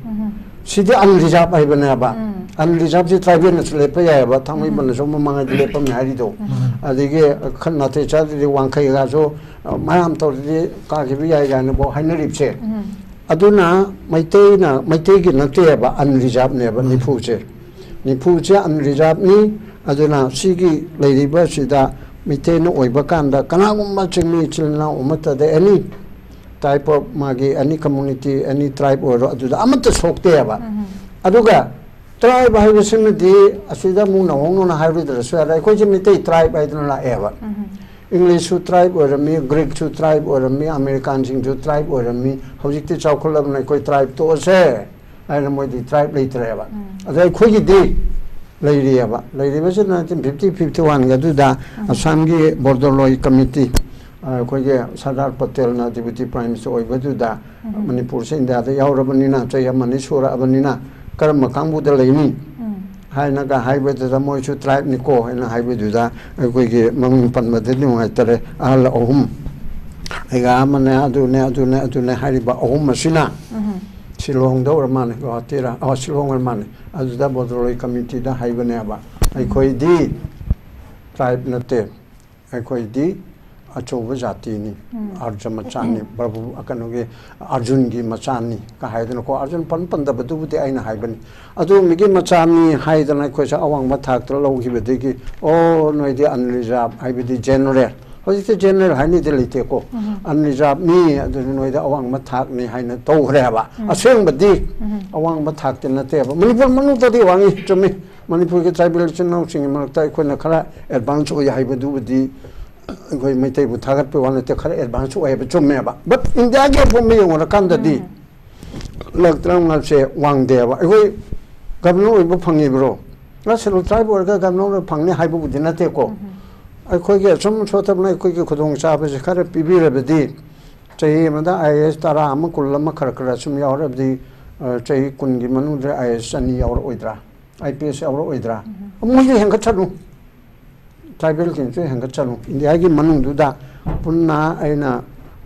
ꯁꯤꯗꯤ ꯑꯟꯔꯤꯖꯥꯔꯚ ꯍꯥꯏꯕꯅꯦꯕ꯫ ꯑꯟꯔꯤꯖꯥꯔꯚꯁꯤ ꯇ꯭ꯔꯥꯏꯕꯦꯜꯅꯁꯨ ꯂꯦꯞꯄ ꯌꯥꯏꯑꯕ, ꯊꯥꯡꯃꯩꯕꯟꯗꯁꯨ ꯃꯃꯥꯡꯉꯩꯗ ꯂꯦꯞꯄꯝꯃꯦ ꯍꯥꯏꯔꯤꯗꯣ꯫ ꯑꯗꯒꯤ ꯈꯔ ꯅꯥꯇꯩ ꯆꯥꯗ꯭ꯔꯗꯤ ꯋꯥꯡꯈꯩꯒꯁꯨ, ꯑ, ꯃꯌꯥꯝ ꯇꯧꯔꯗꯤ ꯀꯥꯈꯤꯕ ꯌꯥꯏ ꯀꯥꯏꯅꯐꯥꯎ ꯍꯥꯏꯅꯔꯤꯕꯁꯦ꯫ ꯑꯗꯨꯅ ꯃꯩꯇꯩꯅ, ꯃꯩꯇꯩꯒꯤ ꯅꯠꯇꯦꯕ ꯑꯟꯔꯤꯖꯥꯔꯚꯅꯦꯕ ꯅꯤꯐꯨꯁꯦ꯫ ꯅꯤꯐꯨꯁꯦ ꯑꯟꯔꯤꯖꯥꯔꯚꯅꯤ꯫ ꯑꯗꯨꯅ ꯁꯤꯒꯤ ꯂꯩꯔꯤꯕꯁꯤꯗ ꯃꯩꯇꯩꯅ ꯑꯣꯏꯕ ꯀꯥꯟꯗ ꯀꯅꯥꯒꯨꯝꯕ ꯆꯤꯡꯃꯤ ꯏꯆꯤꯜ ꯏꯅꯥꯎ ꯑꯃꯠꯇꯗ ꯑꯦꯅꯤ ꯇꯥꯏꯞ ꯑꯣꯐ ꯃꯥꯒꯤ ꯑꯦꯅꯤ ꯀꯝꯃꯨꯅꯤꯇꯤ, ꯑꯦꯅꯤ ꯇ꯭ꯔꯥꯏꯕ ꯑꯣꯏꯔꯣ, ꯑꯗꯨꯗ ꯑꯃꯠꯇ ꯁꯣꯛꯇꯦꯕ꯫ ꯑꯗꯨꯒ ꯇ꯭ꯔꯥꯏꯕ ꯍꯥꯏꯕꯁꯤꯃꯗꯤ ꯑꯁꯤꯗ ꯑꯃꯨꯛ ꯅꯧꯍꯧꯅꯅ ꯍꯥꯏꯔꯨꯗ꯭ꯔꯁꯨ ꯌꯥꯔꯦ, ꯑꯩꯈꯣꯏꯁꯦ ꯃꯩꯇꯩ ꯇ꯭ꯔꯥꯏꯕ ꯍꯥꯏꯗꯅ ꯂꯥꯛꯑꯦꯕ꯫ ꯏꯪꯂꯤꯁꯁꯨ ꯇ꯭ꯔꯥꯏꯕ ꯑꯣꯏꯔꯝꯃꯤ, ꯒ꯭ꯔꯤꯛꯁꯨ ꯇ꯭ꯔꯥꯏꯕ ꯑꯣꯏꯔꯝꯃꯤ, ꯑꯃꯦꯔꯤꯀꯥꯟꯁꯤꯡꯁꯨ ꯇ꯭ꯔꯥꯏꯕ ꯑꯣꯏꯔꯝꯃꯤ꯫ ꯍꯧꯖꯤꯛꯇꯤ ꯆꯥꯎꯈꯠꯂꯕꯅ ꯑꯩꯈꯣꯏ ꯇ꯭ꯔꯥꯏꯕ ꯇꯣꯛꯑꯁꯦ ꯍꯥꯏꯅ ꯃꯣꯏꯗꯤ ꯇ꯭ꯔꯥꯏꯕ ꯂꯩꯇ꯭ꯔꯦꯕ꯫ ꯑꯗꯣ ꯑꯩꯈꯣꯏꯒꯤꯗꯤ ꯂꯩꯔꯤꯑꯕ꯫ ꯂꯩꯔꯤꯕꯁꯤ ꯅꯥꯏꯟꯇꯤꯟ ꯐꯤꯐꯇꯤ ꯐꯤꯐꯇꯤ ꯋꯥꯟꯒꯤ ꯑꯗꯨꯗ ꯑꯁꯥꯝꯒꯤ ꯕꯣꯔꯗꯔ ꯂꯣꯏ ꯀꯃꯤꯇꯤ, ꯑ, ꯑꯩꯈꯣꯏꯒꯤ ꯁꯔꯗꯥꯔ ꯄꯇꯦꯜꯅ ꯗꯤꯄꯨꯇꯤ ꯄ꯭ꯔꯥꯏꯝ ꯃꯤꯅꯤꯁꯇꯔ ꯑꯣꯏꯕꯗꯨꯗ ꯃꯅꯤꯄꯨꯔꯁꯦ ꯏꯟꯗꯤꯌꯥꯗ ꯌꯥꯎꯔꯕꯅꯤꯅ, ꯆꯍꯤ ꯑꯃꯅꯤ ꯁꯨꯔꯛꯑꯕꯅꯤꯅ ꯀꯔꯝꯕ ꯀꯥꯡꯕꯨꯗ ꯂꯩꯅꯤ ꯍꯥꯏꯅꯒ ꯍꯥꯏꯕꯗꯨꯗ ꯃꯣꯏꯁꯨ ꯇ꯭ꯔꯥꯏꯕꯅꯤꯀꯣ ꯍꯥꯏꯅ ꯍꯥꯏꯕꯗꯨꯗ ꯑꯩꯈꯣꯏꯒꯤ ꯃꯃꯤꯡ ꯄꯟꯕꯗ ꯅꯨꯡꯉꯥꯏꯇꯔꯦ꯫ ꯑꯍꯜ ꯑꯍꯨꯝ, ꯑꯩꯒ ꯑꯃꯅꯦ, ꯑꯗꯨꯅꯦ, ꯑꯗꯨꯅꯦ, ꯑꯗꯨꯅꯦ ꯍꯥꯏꯔꯤꯕ ꯑꯍꯨꯝ ꯑꯁꯤꯅ ꯁꯤꯂꯣꯡꯗ ꯑꯣꯏꯔ ꯃꯥꯜꯂꯦ, ꯒꯨꯋꯥꯍꯥꯇꯤꯔ, ꯑꯣ, ꯁꯤꯂꯣꯡ ꯑꯣꯏꯔ ꯃꯥꯜꯂꯦ꯫ ꯑꯗꯨꯗ ꯕꯣꯗꯣꯂꯣꯏ ꯀꯃꯤꯇꯤꯗ ꯍꯥꯏꯕꯅꯦꯕ, "ꯑꯩꯈꯣꯏꯗꯤ ꯇ꯭ꯔꯥꯏꯕ ꯅꯠꯇꯦ, ꯑꯩꯈꯣꯏꯗꯤ ꯑꯆꯧꯕ ꯖꯥꯇꯤꯅꯤ, ꯑꯥꯔꯖ ꯃꯆꯥꯅꯤ, ꯄ꯭ꯔꯚꯨ, ꯀꯩꯅꯣꯒꯤ, ꯑꯔꯖꯨꯟꯒꯤ ꯃꯆꯥꯅꯤ" ꯀ ꯍꯥꯏꯗꯅꯀꯣ꯫ ꯑꯔꯖꯨꯟ ꯄꯟ ꯄꯟꯗꯕꯗꯨꯕꯨꯗꯤ ꯑꯩꯅ ꯍꯥꯏꯕꯅꯤ꯫ ꯑꯗꯨ ꯃꯤꯒꯤ ꯃꯆꯥꯅꯤ ꯍꯥꯏꯗꯅ ꯑꯩꯈꯣꯏꯁꯦ ꯑꯋꯥꯡꯕ ꯊꯥꯛꯇ ꯂꯧꯈꯤꯕꯗꯒꯤ, "ꯑꯣ, ꯅꯣꯏꯗꯤ ꯑꯟꯔꯤꯖꯥꯔꯚ, ꯍꯥꯏꯕꯗꯤ ꯖꯦꯅꯔꯦꯜ", ꯍꯧꯖꯤꯛꯇꯤ ꯖꯦꯅꯔꯦꯜ ꯍꯥꯏꯅꯗꯤ ꯂꯩꯇꯦꯀꯣ, "ꯑꯟꯔꯤꯖꯥꯔꯚ ꯃꯤ, ꯑꯗꯨꯅ ꯅꯣꯏꯗ ꯑꯋꯥꯡꯕ ꯊꯥꯛꯅꯤ" ꯍꯥꯏꯅ ꯇꯧꯈ꯭ꯔꯦ ꯍꯥꯏꯕ꯫ ꯑꯁꯦꯡꯕꯗꯤ ꯑꯋꯥꯡꯕ ꯊꯥꯛꯇꯤ ꯅꯠꯇꯦꯕ꯫ ꯃꯅꯤꯄꯨꯔ ꯃꯅꯨꯡꯗꯗꯤ ꯋꯥꯡꯉꯤ, ꯆꯨꯝꯃꯤ꯫ ꯃꯅꯤꯄꯨꯔꯒꯤ ꯇ꯭ꯔꯥꯏꯕꯦꯜ ꯏꯆꯤꯟ ꯏꯅꯥꯎꯁꯤꯡꯒꯤ ꯃꯔꯛꯇ ꯑꯩꯈꯣꯏꯅ ꯈꯔ ꯑꯦꯗꯚꯥꯟꯁ ꯑꯣꯏ ꯍꯥꯏꯕꯗꯨꯕꯨꯗꯤ ꯑꯩꯈꯣꯏ ꯃꯩꯇꯩꯕꯨ ꯊꯥꯒꯠꯄ ꯋꯥ ꯅꯠꯇꯦ, ꯈꯔ ꯑꯦꯗꯚꯥꯟꯁ ꯑꯣꯏ ꯍꯥꯏꯕ ꯆꯨꯝꯃꯦꯕ꯫ ꯕꯠ ꯏꯟꯗꯤꯌꯥꯒꯤ ꯑꯄꯨꯝꯕ ꯌꯦꯡꯉꯨꯔꯀꯥꯟꯗꯗꯤ ꯂꯥꯛ ꯇꯔꯥꯃꯉꯥꯁꯦ ꯋꯥꯡꯗꯦꯕ꯫ ꯑꯩꯈꯣꯏ ꯒꯚꯔꯅꯔ ꯑꯣꯏꯕ ꯐꯪꯉꯤꯕ꯭ꯔꯣ? ꯉꯥ ꯁꯦꯂꯨ ꯇ꯭ꯔꯥꯏꯕ ꯑꯣꯏꯔꯒ ꯒꯚꯔꯅꯔ ꯐꯪꯅꯤ ꯍꯥꯏꯕꯕꯨꯗꯤ ꯅꯠꯇꯦꯀꯣ꯫ ꯑꯩꯈꯣꯏꯒꯤ ꯑꯁꯨꯝ ꯁꯣꯠꯇꯕꯅ ꯑꯩꯈꯣꯏꯒꯤ ꯈꯨꯗꯣꯡꯆꯥꯕꯁꯦ ꯈꯔ ꯄꯤꯕꯤꯔꯕꯗꯤ, ꯆꯍꯤ ꯑꯃꯗ ꯑꯥꯏ ꯑꯦ ꯑꯦꯁ ꯇꯔꯥ ꯑꯃ, ꯀꯨꯟ ꯑꯃ ꯈꯔ ꯈꯔ ꯁꯨꯝ ꯌꯥꯎꯔꯕꯗꯤ, ꯑ, ꯆꯍꯤ ꯀꯨꯟꯒꯤ ꯃꯅꯨꯡꯗ ꯑꯥꯏ ꯑꯦ ꯑꯦꯁ ꯑꯅꯤ ꯌꯥꯎꯔꯛꯑꯣꯏꯗ꯭ꯔꯥ? I P S ꯌꯥꯎꯔꯛꯑꯣꯏꯗ꯭ꯔꯥ? ꯃꯣꯏꯁꯨ ꯍꯦꯟꯒꯠꯁꯅꯨ, ꯇ꯭ꯔꯥꯏꯕꯦꯜꯁꯤꯡꯁꯨ ꯍꯦꯟꯒꯠꯁꯅꯨ꯫ ꯏꯟꯗꯤꯌꯥꯒꯤ ꯃꯅꯨꯡꯗꯨꯗ ꯄꯨꯟꯅ ꯑꯩꯅ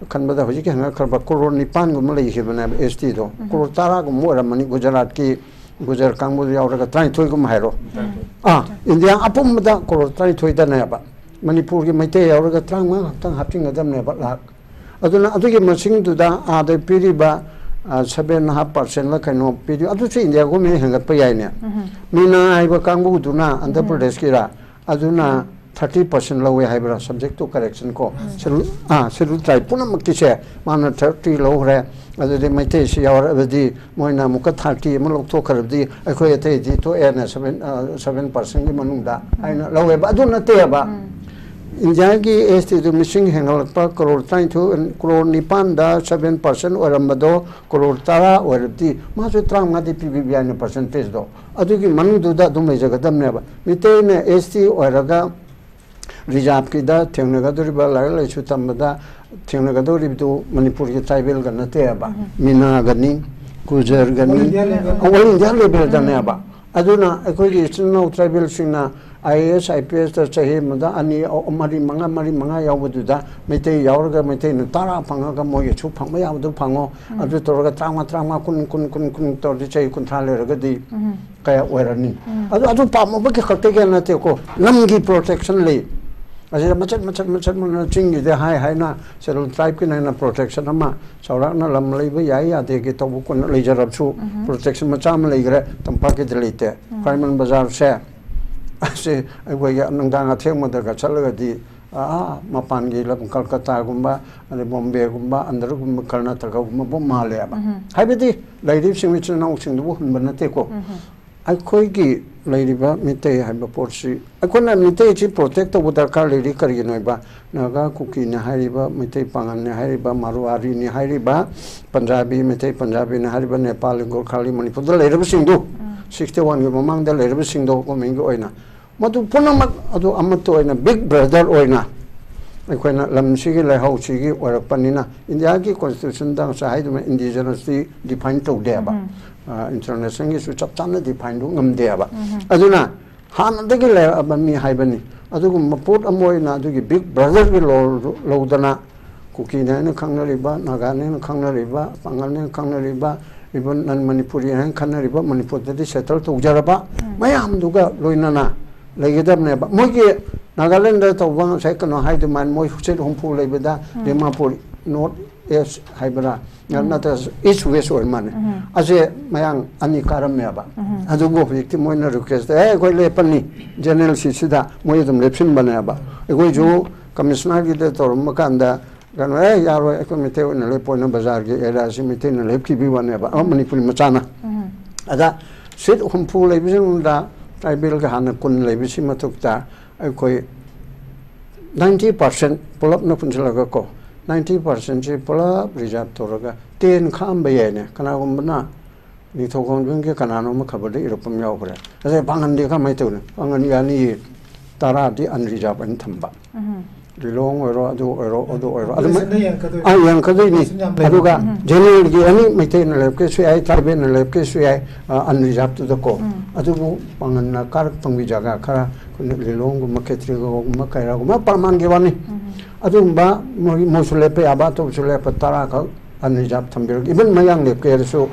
ꯈꯟꯕꯗ ꯍꯧꯖꯤꯛꯀꯤ ꯍꯦꯟꯒꯠꯈ꯭ꯔꯕ ꯀ꯭ꯔꯣꯔ ꯅꯤꯄꯥꯟꯒꯨꯝꯕ ꯂꯩꯈꯤꯕꯅꯦꯕ ꯑꯦꯁ ꯇꯤꯗꯣ꯫ ꯀ꯭ꯔꯣꯔ ꯇꯔꯥꯒꯨꯝꯕ ꯑꯣꯏꯔꯝꯃꯅꯤ, ꯒꯨꯖꯔꯥꯠꯀꯤ, ꯒꯨꯖꯔ ꯀꯥꯡꯕꯨꯗꯨ ꯌꯥꯎꯔꯒ ꯇꯔꯥꯅꯤꯊꯣꯏꯒꯨꯝꯕ ꯍꯥꯏꯔꯣ꯫ ꯑꯥ, ꯏꯟꯗꯤꯌꯥ ꯑꯄꯨꯝꯕꯗ ꯀ꯭ꯔꯣꯔ ꯇꯔꯥꯅꯤꯊꯣꯏꯗꯅꯦꯕ꯫ ꯃꯅꯤꯄꯨꯔꯒꯤ ꯃꯩꯇꯩ ꯌꯥꯎꯔꯒ ꯇꯔꯥꯃꯉꯥ ꯈꯛꯇꯪ ꯍꯥꯞꯆꯤꯟꯒꯗꯕꯅꯦꯕ, ꯂꯥꯛ꯫ ꯑꯗꯨꯅ ꯑꯗꯨꯒꯤ ꯃꯁꯤꯡꯗꯨꯗ ꯑꯥꯗ ꯄꯤꯔꯤꯕ, ꯑ, ꯁꯚꯦꯟ ꯍꯥꯐ ꯄꯥꯔꯁꯦꯟꯂ ꯀꯩꯅꯣ ꯄꯤꯔꯤ, ꯑꯗꯨꯁꯨ ꯏꯟꯗꯤꯌꯥ ꯒꯣꯔꯃꯦꯟ ꯍꯦꯟꯒꯠꯄ ꯌꯥꯏꯅꯦ꯫ ꯃꯤꯅꯥ ꯍꯥꯏꯕ ꯀꯥꯡꯕꯨꯗꯨꯅ ꯑꯟꯙ꯭ꯔ ꯄ꯭ꯔꯗꯦꯁꯀꯤꯔ, ꯑꯗꯨꯅ ꯊꯥꯔꯇꯤ ꯄꯥꯔꯁꯦꯟ ꯂꯧꯋꯦ ꯍꯥꯏꯕ꯭ꯔꯥ, subject to correction ꯀꯣ꯫ ꯁꯦꯗꯨꯜ, ꯑꯥ, ꯁꯦꯗꯨꯜ ꯇ꯭ꯔꯥꯏꯕ ꯄꯨꯝꯅꯃꯛꯀꯤꯁꯦ ꯃꯥꯅ ꯊꯥꯔꯇꯤ ꯂꯧꯈ꯭ꯔꯦ꯫ ꯑꯗꯨꯗꯤ ꯃꯩꯇꯩꯁꯤ ꯌꯥꯎꯔꯛꯑꯕꯗꯤ ꯃꯣꯏꯅ ꯑꯃꯨꯛꯀ ꯊꯥꯔꯇꯤ ꯑꯃ ꯂꯧꯊꯣꯛꯈ꯭ꯔꯕꯗꯤ ꯑꯩꯈꯣꯏ ꯑꯇꯩꯗꯤ ꯇꯣꯛꯑꯦꯅ ꯁꯚꯦꯟ, ꯑ, ꯁꯚꯦꯟ ꯄꯥꯔꯁꯦꯟꯒꯤ ꯃꯅꯨꯡꯗ ꯍꯥꯏꯅ ꯂꯧꯋꯦꯕ꯫ ꯑꯗꯨ ꯅꯠꯇꯦꯕ꯫ ꯏꯟꯗꯤꯌꯥꯒꯤ ꯑꯦꯁ ꯇꯤꯗꯨ ꯃꯤꯁꯤꯡ ꯍꯦꯟꯒꯠꯂꯛꯄ ꯀ꯭ꯔꯣꯔ ꯇꯔꯥꯅꯤꯊꯣꯏ, ꯀ꯭ꯔꯣꯔ ꯅꯤꯄꯥꯟꯗ ꯁꯚꯦꯟ ꯄꯥꯔꯁꯦꯟ ꯑꯣꯏꯔꯝꯕꯗꯣ ꯀ꯭ꯔꯣꯔ ꯇꯔꯥ ꯑꯣꯏꯔꯕꯗꯤ ꯃꯥꯁꯨ ꯇꯔꯥꯃꯉꯥꯗꯤ ꯄꯤꯕꯤꯕ ꯌꯥꯏꯅ ꯄꯥꯔꯁꯦꯟꯇꯦꯖꯇꯣ꯫ ꯑꯗꯨꯒꯤ ꯃꯅꯨꯡꯗꯨꯗ ꯑꯗꯨꯝ ꯂꯩꯖꯒꯗꯕꯅꯦꯕ꯫ ꯃꯤꯇꯩꯅ ꯑꯦꯁ ꯇꯤ ꯑꯣꯏꯔꯒ ꯔꯤꯖꯥꯕꯀꯤꯗ ꯊꯦꯡꯅꯒꯗꯧꯔꯤꯕ ꯂꯥꯏꯔꯤꯛ ꯂꯥꯏꯁꯨ ꯇꯝꯕꯗ ꯊꯦꯡꯅꯒꯗꯧꯔꯤꯕꯗꯨ ꯃꯅꯤꯄꯨꯔꯒꯤ ꯇ꯭ꯔꯥꯏꯕꯦꯜꯒ ꯅꯠꯇꯦꯕ, ꯃꯤꯅꯥꯒꯅꯤ, ꯒꯨꯖꯔꯒꯅꯤ, ꯑꯣꯜ ꯏꯟꯗꯤꯌꯥ ꯂꯦꯚꯦꯜꯗꯅꯦꯕ꯫ ꯑꯗꯨꯅ ꯑꯩꯈꯣꯏꯒꯤ ꯏꯆꯤꯟ ꯏꯅꯥꯎ ꯇ꯭ꯔꯥꯏꯕꯦꯜꯁꯤꯡꯅ I A S, I P ꯑꯦꯁꯇ ꯆꯍꯤ ꯑꯃꯗ ꯑꯅꯤ, ꯑ, ꯃꯔꯤ, ꯃꯉꯥ, ꯃꯔꯤ, ꯃꯉꯥ ꯌꯥꯎꯕꯗꯨꯗ ꯃꯩꯇꯩ ꯌꯥꯎꯔꯒ ꯃꯩꯇꯩꯅ ꯇꯔꯥ ꯐꯪꯉꯒ ꯃꯣꯏꯒꯤꯁꯨ ꯐꯪꯕ ꯌꯥꯕꯗꯨ ꯐꯪꯉꯣ꯫ ꯑꯗꯨ ꯇꯧꯔꯒ ꯇꯔꯥꯃꯉꯥ, ꯇꯔꯥꯃꯉꯥ, ꯀꯨꯟ, ꯀꯨꯟ, ꯀꯨꯟ, ꯀꯨꯟ ꯇꯧꯔꯗꯤ ꯆꯍꯤ ꯀꯨꯟꯊ꯭ꯔꯥ ꯂꯩꯔꯒꯗꯤ ꯀꯌꯥ ꯑꯣꯏꯔꯅꯤ? ꯑꯗꯨ, ꯑꯗꯨ ꯄꯥꯝꯃꯨꯕꯒꯤ ꯈꯛꯇꯒꯤ ꯅꯠꯇꯦꯀꯣ, ꯂꯝꯒꯤ protection ꯂꯩ꯫ ꯑꯁꯤꯗ ꯃꯆꯦꯠ, ꯃꯆꯦꯠ, ꯃꯆꯦꯠ, ꯃꯆꯦꯠ ꯆꯤꯡꯒꯤꯗꯤ ꯍꯥꯏ ꯍꯥꯏꯅ Scheduled Tribeꯀꯤꯅ ꯍꯦꯟꯅ protection ꯑꯃ ꯆꯥꯎꯔꯥꯛꯅ ꯂꯝ ꯂꯩꯕ ꯌꯥꯏ ꯌꯥꯗꯦꯒꯤ ꯇꯧꯕ ꯀꯣꯟꯅ ꯂꯩꯖꯔꯕꯁꯨ, protection ꯃꯆꯥ ꯑꯃ ꯂꯩꯈ꯭ꯔꯦ꯫ ꯇꯝꯄꯥꯛꯀꯤꯗꯤ ꯂꯩꯇꯦ꯫ ꯈ꯭ꯋꯥꯏꯔꯝꯕꯟ ꯕꯖꯥꯔꯁꯦ ꯑꯁꯤ ꯑꯩꯈꯣꯏꯒꯤ ꯅꯨꯡꯗꯥꯡ ꯑꯊꯦꯡꯕꯗꯒ ꯆꯠꯂꯒꯗꯤ, ꯑꯥ, ꯃꯄꯥꯟꯒꯤ ꯂꯝ, ꯀꯜꯀꯇꯥꯒꯨꯝꯕ, ꯑꯗꯩ ꯕꯣꯝꯕꯦꯒꯨꯝꯕ, ꯑꯟꯙ꯭ꯔꯒꯨꯝꯕ, ꯀꯔꯅꯥꯇꯀꯥꯒꯨꯝꯕꯕꯨ ꯃꯥꯜꯂꯦꯕ꯫ ꯍꯥꯏꯕꯗꯤ ꯂꯩꯔꯤꯕꯁꯤꯡ ꯏꯆꯤꯟ ꯏꯅꯥꯎꯁꯤꯡꯗꯨꯕꯨ ꯍꯨꯟꯕ ꯅꯠꯇꯦꯀꯣ꯫ ꯑꯩꯈꯣꯏꯒꯤ ꯂꯩꯔꯤꯕ ꯃꯤꯇꯩ ꯍꯥꯏꯕ ꯄꯣꯠꯁꯤ, ꯑꯩꯈꯣꯏꯅ ꯃꯤꯇꯩꯁꯤ protect ꯇꯧꯕ ꯗꯔꯀꯥꯔ ꯂꯩꯔꯤ꯫ ꯀꯔꯤꯒꯤꯅꯣ ꯍꯥꯏꯕ, ꯅꯥꯒꯥ, ꯀꯨꯀꯤꯅ ꯍꯥꯏꯔꯤꯕ, ꯃꯩꯇꯩ ꯄꯥꯉꯜꯅꯤ ꯍꯥꯏꯔꯤꯕ, ꯃꯥꯔꯋꯥꯔꯤꯅꯤ ꯍꯥꯏꯔꯤꯕ, ꯄꯟꯖꯥꯕꯤ, ꯃꯩꯇꯩ ꯄꯟꯖꯥꯕꯤꯅ ꯍꯥꯏꯔꯤꯕ, ꯅꯦꯄꯥꯂꯤ, ꯒꯣꯔꯈꯥꯂꯤ, ꯃꯅꯤꯄꯨꯔꯗ ꯂꯩꯔꯕꯁꯤꯡꯗꯨ, sixty oneꯒꯤ ꯃꯃꯥꯡꯗ ꯂꯩꯔꯕꯁꯤꯡꯗꯣ governmentꯒꯤ ꯑꯣꯏꯅ, ꯃꯗꯨ ꯄꯨꯝꯅꯃꯛ ꯑꯗꯨ ꯑꯃꯠꯇ ꯑꯣꯏꯅ, big brother ꯑꯣꯏꯅ ꯑꯩꯈꯣꯏꯅ ꯂꯝꯁꯤꯒꯤ ꯂꯩꯍꯥꯎꯁꯤꯒꯤ ꯑꯣꯏꯔꯛꯄꯅꯤꯅ, ꯏꯟꯗꯤꯌꯥꯒꯤ constitutionꯗ ꯉꯁꯥꯏ ꯍꯥꯏꯗꯨꯅ indigenousꯇꯤ define ꯇꯧꯗꯦꯕ꯫ ꯑ, internationalꯒꯤꯁꯨ ꯆꯞ ꯆꯥꯅ defineꯗꯨ ꯉꯝꯗꯦꯕ꯫ ꯑꯗꯨꯅ ꯍꯥꯟꯅꯗꯒꯤ ꯂꯩꯔꯛꯑꯕ ꯃꯤ ꯍꯥꯏꯕꯅꯤ꯫ ꯑꯗꯨꯒꯨꯝꯕ ꯄꯣꯠ ꯑꯃ ꯑꯣꯏꯅ ꯑꯗꯨꯒꯤ big brotherꯒꯤ role ꯂꯧꯗꯅ ꯀꯨꯀꯤꯅꯦ ꯍꯥꯏꯅ ꯈꯪꯅꯔꯤꯕ, ꯅꯥꯒꯥꯅꯦ ꯍꯥꯏꯅ ꯈꯪꯅꯔꯤꯕ, ꯄꯥꯉꯜꯅꯦ ꯍꯥꯏꯅ ꯈꯪꯅꯔꯤꯕ, even non Manipuri ꯍꯥꯏꯅ ꯈꯪꯅꯔꯤꯕ, ꯃꯅꯤꯄꯨꯔꯗꯗꯤ settle ꯇꯧꯖꯔꯕ ꯃꯌꯥꯝꯗꯨꯒ ꯂꯣꯏꯅꯅ ꯂꯩꯒꯗꯕꯅꯦꯕ꯫ ꯃꯣꯏꯒꯤ ꯅꯥꯒꯥꯂꯦꯟꯗ ꯇꯧꯕ ꯉꯁꯥꯏ ꯀꯩꯅꯣ ꯍꯥꯏꯗꯨꯃꯥꯏꯅ ꯃꯣꯏ ꯁꯤꯠ ꯍꯨꯝꯐꯨ ꯂꯩꯕꯗ ꯗꯤꯃꯥꯄꯨꯔ North East ꯍꯥꯏꯕ꯭ꯔꯥ? ꯅꯠꯇ꯭ꯔ East West ꯑꯣꯏꯔ ꯃꯥꯜꯂꯦ꯫ ꯑꯁꯦ ꯃꯌꯥꯡ ꯑꯅꯤ ꯀꯥꯔꯝꯃꯦꯕ꯫ ꯑꯗꯨꯕꯨ ꯍꯧꯖꯤꯛꯇꯤ ꯃꯣꯏꯅ request, "ꯑꯦ, ꯑꯩꯈꯣꯏ ꯂꯦꯞꯄꯅꯤ, general seatꯁꯤꯗ", ꯃꯣꯏ ꯑꯗꯨꯝ ꯂꯦꯞꯁꯤꯟꯕꯅꯦꯕ꯫ ꯑꯩꯈꯣꯏꯁꯨ commissionerꯒꯤꯗ ꯇꯧꯔꯝꯕ ꯀꯥꯟꯗ, ꯀꯩꯅꯣ, "ꯑꯦ, ꯌꯥꯔꯣꯏ, ꯑꯩꯈꯣꯏ ꯃꯩꯇꯩ ꯑꯣꯏꯅ ꯂꯦꯞꯄ ꯑꯣꯏꯅ ꯕꯖꯥꯔꯒꯤ areaꯁꯤ ꯃꯩꯇꯩꯅ ꯂꯦꯞꯈꯤꯕꯒꯤ ꯋꯥꯅꯦꯕ", ꯑꯃ ꯃꯅꯤꯄꯨꯔꯤ ꯃꯆꯥꯅ꯫ ꯑꯗ seat ꯍꯨꯝꯐꯨ ꯂꯩꯕꯁꯤꯡꯗ tribalꯒꯤ ꯍꯥꯟꯅ ꯀꯨꯟ ꯂꯩꯕꯁꯤ ꯃꯊꯛꯇ ꯑꯩꯈꯣꯏ ninety percent ꯄꯨꯂꯞꯅ ꯄꯨꯟꯁꯤꯜꯂꯒ ꯀꯣ, ninety percentꯁꯤ ꯄꯨꯂꯞ reserve ꯇꯧꯔꯒ ten ꯈꯥꯛꯑꯝꯕ ꯌꯥꯏꯅꯦ꯫ ꯀꯅꯥꯒꯨꯝꯕꯅ ꯅꯤꯡꯊꯧ ꯈꯣꯡꯖꯣꯝꯒꯤ ꯀꯅꯥꯅꯣꯝ ꯈꯕꯔꯗ ꯏꯔꯛꯄ ꯑꯃ ꯌꯥꯎꯈ꯭ꯔꯦ꯫ ꯑꯗꯩ ꯄꯥꯡꯒꯟꯗꯤ ꯀꯃꯥꯏꯅ ꯇꯧꯅꯤ? ꯄꯥꯡꯒꯟ ꯌꯥꯅꯤꯌꯦ, ꯇꯔꯥꯗꯤ unreserved ꯑꯅ ꯊꯝꯕ꯫ ꯂꯤꯂꯣꯡ ꯑꯣꯏꯔꯣ, ꯑꯗꯨ ꯑꯣꯏꯔꯣ, ꯑꯗꯨ ꯑꯣꯏꯔꯣ, ꯑꯗꯨꯃꯥꯏꯅ Population ꯗ ꯌꯦꯡꯉꯛꯀꯗꯣꯏꯅꯤ꯫ ꯑꯥ, ꯌꯦꯡꯉꯛꯀꯗꯣꯏꯅꯤ꯫ Population ꯌꯥꯝ ꯂꯩꯕ꯫ ꯑꯗꯨꯒ general ꯒꯤ ꯑꯦꯅꯤ ꯃꯩꯇꯩꯅ ꯂꯩꯔꯛꯀꯦꯁꯨ ꯌꯥꯏ, ꯇ꯭ꯔꯥꯏꯕꯦꯜꯅ ꯂꯩꯔꯛꯀꯦꯁꯨ ꯌꯥꯏ, ꯑꯟꯔꯤꯖꯥꯕꯇꯨꯗꯀꯣ꯫ ꯎꯝ꯫ ꯑꯗꯨꯕꯨ ꯄꯥꯡꯒꯜꯅ ꯀꯥꯔꯛ ꯐꯪꯕꯤ ꯖꯒꯥ ꯈꯔ, ꯑꯩꯈꯣꯏꯅ ꯂꯤꯂꯣꯡꯒꯨꯝꯕ, ꯈꯦꯇ꯭ꯔꯤꯒꯥꯎꯒꯨꯝꯕ, ꯀꯩꯔꯥꯒꯨꯝꯕ ꯄ꯭ꯔꯃꯥꯟꯒꯤ ꯋꯥꯅꯤ꯫ ꯎꯝ꯫ ꯑꯗꯨꯒꯨꯝꯕ ꯃꯣꯏ, ꯃꯣꯏꯁꯨ ꯂꯦꯞꯄ ꯌꯥꯕ, ꯑꯇꯣꯞꯄꯁꯨ ꯂꯦꯞꯄ, ꯇꯔꯥꯈꯛ ꯑꯟꯔꯤꯖꯥꯕ ꯊꯝꯕꯤꯔꯒ, ꯏꯚꯟ ꯃꯌꯥꯡ ꯂꯦꯞꯀꯦ ꯍꯥꯏꯔꯁꯨ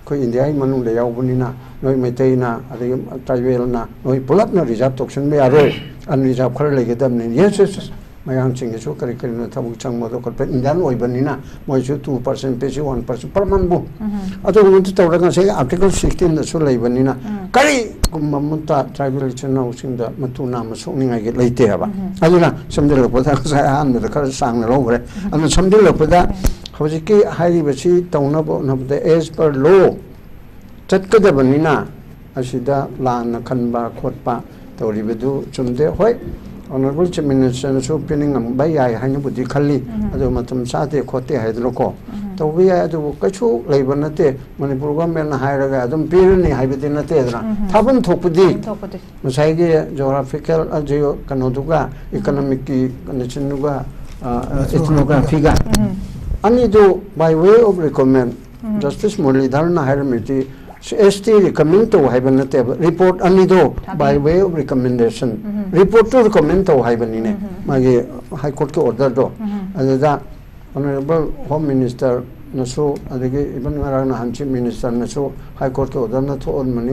ꯑꯩꯈꯣꯏ ꯏꯟꯗꯤꯌꯥꯒꯤ ꯃꯅꯨꯡꯗ ꯌꯥꯎꯕꯅꯤꯅ, ꯅꯣꯏ ꯃꯩꯇꯩꯅ, ꯑꯗꯒꯤ ꯇ꯭ꯔꯥꯏꯕꯦꯜꯅ, ꯅꯣꯏ ꯄꯨꯂꯞꯅ ꯔꯤꯖꯥꯕ ꯇꯧꯁꯤꯟꯕ ꯌꯥꯔꯣꯏ, ꯑꯟꯔꯤꯖꯥꯕ ꯈꯔ ꯂꯩꯒꯗꯕꯅꯤ꯫ Yes, yes, yes. ꯃꯌꯥꯡꯁꯤꯡꯒꯤꯁꯨ ꯀꯔꯤ ꯀꯔꯤꯅꯣ ꯊꯕꯛ ꯆꯪꯕꯗꯣ ꯈꯣꯠꯄ, ꯏꯟꯗꯤꯌꯥꯟ ꯑꯣꯏꯕꯅꯤꯅ ꯃꯣꯏꯁꯨ two percent ꯄꯤꯁꯤ, one percent ꯄ꯭ꯔꯃꯥꯟꯕꯨ꯫ ꯎꯝ꯫ ꯑꯗꯨꯒꯨꯝꯕꯗꯨ ꯇꯧꯔꯒ ꯉꯁꯥꯏꯒꯤ Article sixteen ꯗꯁꯨ ꯂꯩꯕꯅꯤꯅ, ꯎꯝ꯫ ꯀꯔꯤꯒꯨꯝꯕ ꯑꯃꯠꯇ ꯇ꯭ꯔꯥꯏꯕꯦꯜ ꯏꯆꯤꯟ ꯏꯅꯥꯎꯁꯤꯡꯗ ꯃꯇꯨ ꯅꯥꯝꯃ ꯁꯣꯛꯅꯤꯡꯉꯥꯏꯒꯤ ꯂꯩꯇꯦ ꯍꯥꯏꯕ꯫ ꯎꯝ꯫ ꯑꯗꯨꯅ ꯁꯝꯖꯤꯜꯂꯛꯄꯗ ꯉꯁꯥꯏ ꯑꯍꯥꯟꯕꯗ ꯈꯔ ꯁꯥꯡꯅ ꯂꯧꯈ꯭ꯔꯦ꯫ ꯑꯗꯨꯅ ꯁꯝꯖꯤꯜꯂꯛꯄꯗ ꯍꯧꯖꯤꯛꯀꯤ ꯍꯥꯏꯔꯤꯕꯁꯤ ꯇꯧꯅꯕ ꯍꯣꯠꯅꯕꯗ as per law ꯆꯠꯀꯗꯕꯅꯤꯅ, ꯑꯁꯤꯗ ꯂꯥꯟꯅ ꯈꯟꯕ ꯈꯣꯠꯄ ꯇꯧꯔꯤꯕꯗꯨ ꯆꯨꯝꯗꯦ꯫ ꯍꯣꯏ, Honourable Chief Minister ꯅꯁꯨ ꯄꯤꯅꯤꯡꯉꯝꯕ ꯌꯥꯏ ꯍꯥꯏꯅꯕꯨꯗꯤ ꯈꯜꯂꯤ, ꯎꯝ꯫ ꯑꯗꯨ ꯃꯇꯝ ꯆꯥꯗꯦ ꯈꯣꯠꯇꯦ ꯍꯥꯏꯗꯅꯀꯣ ꯎꯝ꯫ ꯇꯧꯕ ꯌꯥꯏ꯫ ꯑꯗꯨꯕꯨ ꯀꯩꯁꯨ ꯂꯩꯕ ꯅꯠꯇꯦ, ꯃꯅꯤꯄꯨꯔ ꯒꯣꯔꯃꯦꯟꯅ ꯍꯥꯏꯔꯒ ꯑꯗꯨꯝ ꯄꯤꯔꯅꯤ ꯍꯥꯏꯕꯗꯤ ꯅꯠꯇꯦꯗꯅ꯫ ꯎꯝ꯫ ꯊꯥꯐꯝ ꯊꯣꯛꯄꯗꯤ ꯊꯣꯛꯄꯗꯤ꯫ ꯉꯁꯥꯏꯒꯤ geographical, ꯑ, geo-, ꯀꯩꯅꯣꯗꯨꯒ, economic ꯀꯤ condition ꯗꯨꯒ, ꯑ, ꯑ, Ethnography. ethnography ꯒ, ꯎꯝ꯫ ꯑꯅꯤꯗꯨ by way of recommend, um. Justice Muralidhar ꯅ ꯍꯥꯏꯔꯝꯃꯤꯗꯤ, ꯑꯦꯁ ꯇꯤ recommend ꯇꯧ ꯍꯥꯏꯕ ꯅꯠꯇꯦꯕ, report ꯑꯅꯤꯗꯣ ꯊꯥꯕꯤꯌꯨ꯫ by way of recommendation, um. report two recommend ꯇꯧ ꯍꯥꯏꯕꯅꯤꯅꯦ, ꯎꯝ꯫ ꯃꯥꯒꯤ High Court ꯀꯤ order ꯗꯣ꯫ ꯎꯝ꯫ ꯑꯗꯨꯗ Honourable Home Minister ꯅꯁꯨ, ꯑꯗꯒꯤ even ꯉꯔꯥꯡ ꯅꯍꯥꯟ Chief Minister ꯅꯁꯨ High Court ꯀꯤ order ꯅ ꯊꯣꯛꯍꯟꯕꯅꯤ꯫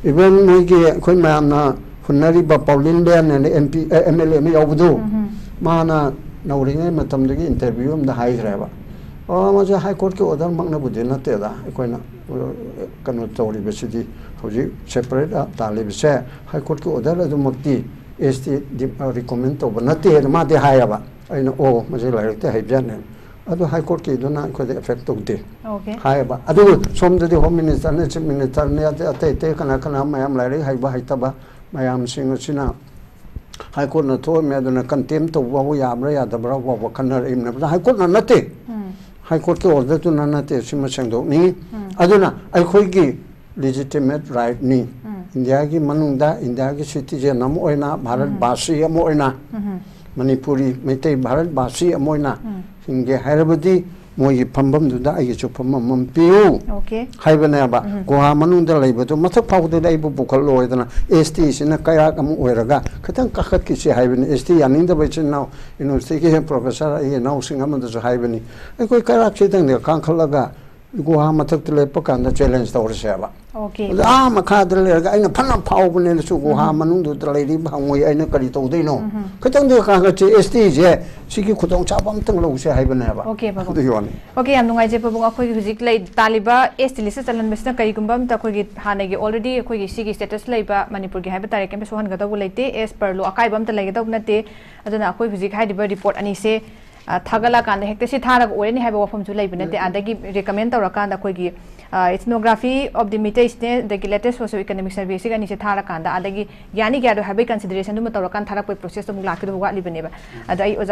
Even ꯃꯣꯏꯒꯤ ꯑꯩꯈꯣꯏ ꯃꯌꯥꯝꯅ ꯍꯨꯟꯅꯔꯤꯕ ꯄꯥꯎꯂꯤꯟ ꯕꯦꯟ ꯑꯅ M P, A, M L A ꯑꯃ ꯌꯥꯎꯕꯗꯨ, ꯎꯝ꯫ ꯃꯥꯅ ꯅꯧꯔꯤꯉꯩ ꯃꯇꯝꯗꯒꯤ interview ꯑꯃꯗ ꯍꯥꯏꯈ꯭ꯔꯦꯕ, ꯑꯣ, ꯃꯁꯤ High Court ꯀꯤ order ꯃꯛꯅꯕꯨꯗꯤ ꯅꯠꯇꯦꯗ, ꯑꯩꯈꯣꯏꯅ, ꯑ, ꯀꯩꯅꯣ ꯇꯧꯔꯤꯕꯁꯤꯗꯤ, ꯍꯧꯖꯤꯛ separate ꯇꯥꯜꯂꯤꯕꯁꯦ High Court ꯀꯤ order ꯑꯗꯨꯃꯛꯇꯤ ꯑꯦꯁ ꯇꯤ ꯗꯤ, ꯑ, recommend ꯇꯧꯕ ꯅꯠꯇꯦꯅ ꯃꯥꯗꯤ ꯍꯥꯏꯌꯦꯕ꯫ ꯑꯩꯅ, ꯑꯣ, ꯃꯁꯤ ꯂꯥꯏꯔꯤꯛꯇꯤ ꯍꯩꯕꯖꯥꯠꯅꯦ꯫ ꯑꯗꯨ High Court ꯀꯤꯗꯨꯅ ꯑꯩꯈꯣꯏꯗ effect ꯇꯧꯗꯦ Okay. ꯍꯥꯏꯌꯦꯕ꯫ ꯑꯗꯨꯕꯨ ꯁꯣꯝꯗꯗꯤ Home Minister ꯅꯦ, Chief Minister ꯅꯦ, ꯑꯇꯩ ꯑꯇꯩ ꯀꯅꯥ ꯀꯅꯥ ꯃꯌꯥꯝ ꯂꯥꯏꯔꯤꯛ ꯍꯩꯕ ꯍꯩꯇꯕ ꯃꯌꯥꯝꯁꯤꯡ ꯑꯁꯤꯅ High Court ꯅ ꯊꯣꯛꯑꯝꯃꯦ ꯑꯗꯨꯅ condemn ꯇꯧꯕ ꯐꯥꯎꯕ ꯌꯥꯕ꯭ꯔꯥ ꯌꯥꯗꯕ꯭ꯔꯥ ꯐꯥꯎꯕ ꯈꯟꯅꯔꯛꯏꯕꯅꯦꯕ꯫ High Court ꯅ ꯅꯠꯇꯦ꯫ ꯎꯝ꯫ High Court ꯀꯤ order ꯗꯨꯅ ꯅꯠꯇꯦ, ꯁꯤꯃ ꯁꯦꯡꯗꯣꯛꯅꯤꯡꯉꯤ꯫ ꯎꯝ꯫ ꯑꯗꯨꯅ ꯑꯩꯈꯣꯏꯒꯤ legitimate right ꯅꯤ꯫ ꯎꯝ꯫ ꯏꯟꯗꯤꯌꯥꯒꯤ ꯃꯅꯨꯡꯗ ꯏꯟꯗꯤꯌꯥꯒꯤ citizen ꯑꯃ ꯑꯣꯏꯅ, ꯚꯥꯔꯠ ꯎꯝ꯫ ꯕꯥꯁꯤ ꯑꯃ ꯑꯣꯏꯅ, ꯎꯝ꯫ ꯃꯅꯤꯄꯨꯔꯤ ꯃꯩꯇꯩ ꯚꯥꯔꯠ ꯚꯥꯁꯤ ꯑꯃ ꯑꯣꯏꯅ ꯍꯤꯡꯒꯦ ꯍꯥꯏꯔꯕꯗꯤ ꯃꯣꯏꯒꯤ ꯐꯝꯐꯝꯗꯨꯗ ꯑꯩꯒꯤꯁꯨ ꯐꯝꯐꯝ ꯑꯃ ꯄꯤꯌꯨ ꯍꯥꯏꯕꯅꯦꯕ꯫ ꯒꯨꯍꯥ ꯃꯅꯨꯡꯗ ꯂꯩꯕꯗꯣ ꯃꯊꯛ ꯐꯥꯎꯕꯗꯗꯤ ꯑꯩꯕꯨ ꯄꯨꯈꯠꯂꯣꯏꯗꯅ, ꯑꯦꯁ ꯇꯤꯁꯤꯅ ꯀꯩꯔꯥꯛ ꯑꯃ ꯑꯣꯏꯔꯒ ꯈꯤꯇꯪ ꯀꯥꯈꯠꯈꯤꯁꯤ ꯍꯥꯏꯕꯅꯤ꯫ ꯑꯦꯁ ꯇꯤ ꯌꯥꯅꯤꯡꯗꯕ ꯏꯆꯤꯟ ꯏꯅꯥꯎ ꯌꯨꯅꯤꯚꯔꯁꯤꯇꯤꯒꯤ ꯄ꯭ꯔꯣꯐꯦꯁꯔ ꯑꯩꯒꯤ ꯏꯅꯥꯎꯁꯤꯡ ꯑꯃꯗꯁꯨ ꯍꯥꯏꯕꯅꯤ, ꯑꯩꯈꯣꯏ ꯀꯩꯔꯥꯛꯁꯤꯗꯪꯗꯤ ꯀꯥꯈꯠꯂꯒ ꯒꯨꯍꯥ ꯃꯊꯛꯇ ꯂꯦꯞꯄ ꯀꯥꯟꯗ ꯆꯦꯂꯦꯟꯖ ꯇꯧꯔꯁꯦꯕ꯫ ꯑꯣꯀꯦ꯫ ꯑꯗ ꯑꯥ ꯃꯈꯥꯗ ꯂꯩꯔꯒ ꯑꯩꯅ ꯐꯅ ꯐꯥꯎꯕꯅꯦꯅꯁꯨ ꯒꯨꯍꯥ ꯃꯅꯨꯡꯗꯨꯗ ꯂꯩꯔꯤꯕ ꯍꯪꯉꯣꯏ ꯑꯩꯅ ꯀꯔꯤ ꯇꯧꯗꯣꯏꯅꯣ? ꯈꯤꯇꯪꯗꯤ ꯀꯥꯈꯠꯁꯦ, ꯑꯦꯁ ꯇꯤꯁꯦ ꯁꯤꯒꯤ ꯈꯨꯗꯣꯡꯆꯥꯕ ꯑꯝꯇꯪ ꯂꯧꯁꯦ ꯍꯥꯏꯕꯅꯦꯕ꯫ ꯑꯣꯀꯦ, ꯄꯥꯕꯨꯡ꯫ ꯑꯗꯨꯒꯤ ꯋꯥꯅꯤ꯫ ꯑꯣꯀꯦ, ꯌꯥꯝ ꯅꯨꯡꯉꯥꯏꯖꯩ ꯄꯥꯕꯨꯡ꯫ ꯑꯩꯈꯣꯏꯒꯤ ꯍꯧꯖꯤꯛ ꯂꯩ ꯇꯥꯜꯂꯤꯕ ꯑꯦꯁ ꯇꯤ ꯂꯤꯁꯇ ꯆꯜꯍꯟꯕꯁꯤꯅ ꯀꯔꯤꯒꯨꯝꯕ ꯑꯝꯇ ꯑꯩꯈꯣꯏꯒꯤ ꯍꯥꯟꯅꯒꯤ already ꯑꯩꯈꯣꯏꯒꯤ ꯁꯤꯒꯤ ꯁ꯭ꯇꯦꯇꯁ ꯂꯩꯕ ꯃꯅꯤꯄꯨꯔꯒꯤ ꯍꯥꯏꯕ ꯇꯥꯔꯦ ꯀꯩꯝꯇ ꯁꯣꯛꯍꯟꯒꯗꯧꯕ ꯂꯩꯇꯦ, as per law ꯑꯀꯥꯏꯕ ꯑꯝꯇ ꯂꯩꯒꯗꯧꯕ ꯅꯠꯇꯦ꯫ ꯑꯗꯨꯅ ꯑꯩꯈꯣꯏ ꯍꯧꯖꯤꯛ ꯍꯥꯏꯔꯤꯕ ꯔꯤꯄꯣꯔꯠ ꯑꯅꯤꯁꯦ, ꯑ, ꯊꯥꯒꯠꯂꯀꯥꯟꯗ ꯍꯦꯛꯇ ꯁꯤ ꯊꯥꯔꯒ ꯑꯣꯏꯔꯅꯤ ꯍꯥꯏꯕ ꯋꯥꯐꯝꯁꯨ ꯂꯩꯕ ꯅꯠꯇꯦ꯫ ꯎꯝ꯫ ꯑꯗꯒꯤ recommend ꯇꯧꯔꯀꯥꯟꯗ ꯑꯩꯈꯣꯏꯒꯤ, ꯑ, ethnography of the ꯃꯤꯇꯩꯁꯅꯦ, ꯑꯗꯒꯤ latest socio economic survey ꯁꯤꯒ ꯑꯅꯤꯁꯦ ꯊꯥꯔꯀꯥꯟꯗ, ꯑꯗꯒꯤ ꯌꯥꯅꯤ ꯌꯥꯗꯣꯏ ꯍꯥꯏꯕꯒꯤ consideration ꯑꯗꯨꯃ ꯇꯧꯔꯀꯥꯟꯗ ꯊꯥꯔꯛꯄꯒꯤ process ꯑꯃꯨꯛ ꯂꯥꯛꯀꯗꯕ ꯋꯥꯠꯂꯤꯕꯅꯦꯕ꯫ ꯑꯗ ꯑꯩ ꯑꯣꯖꯥ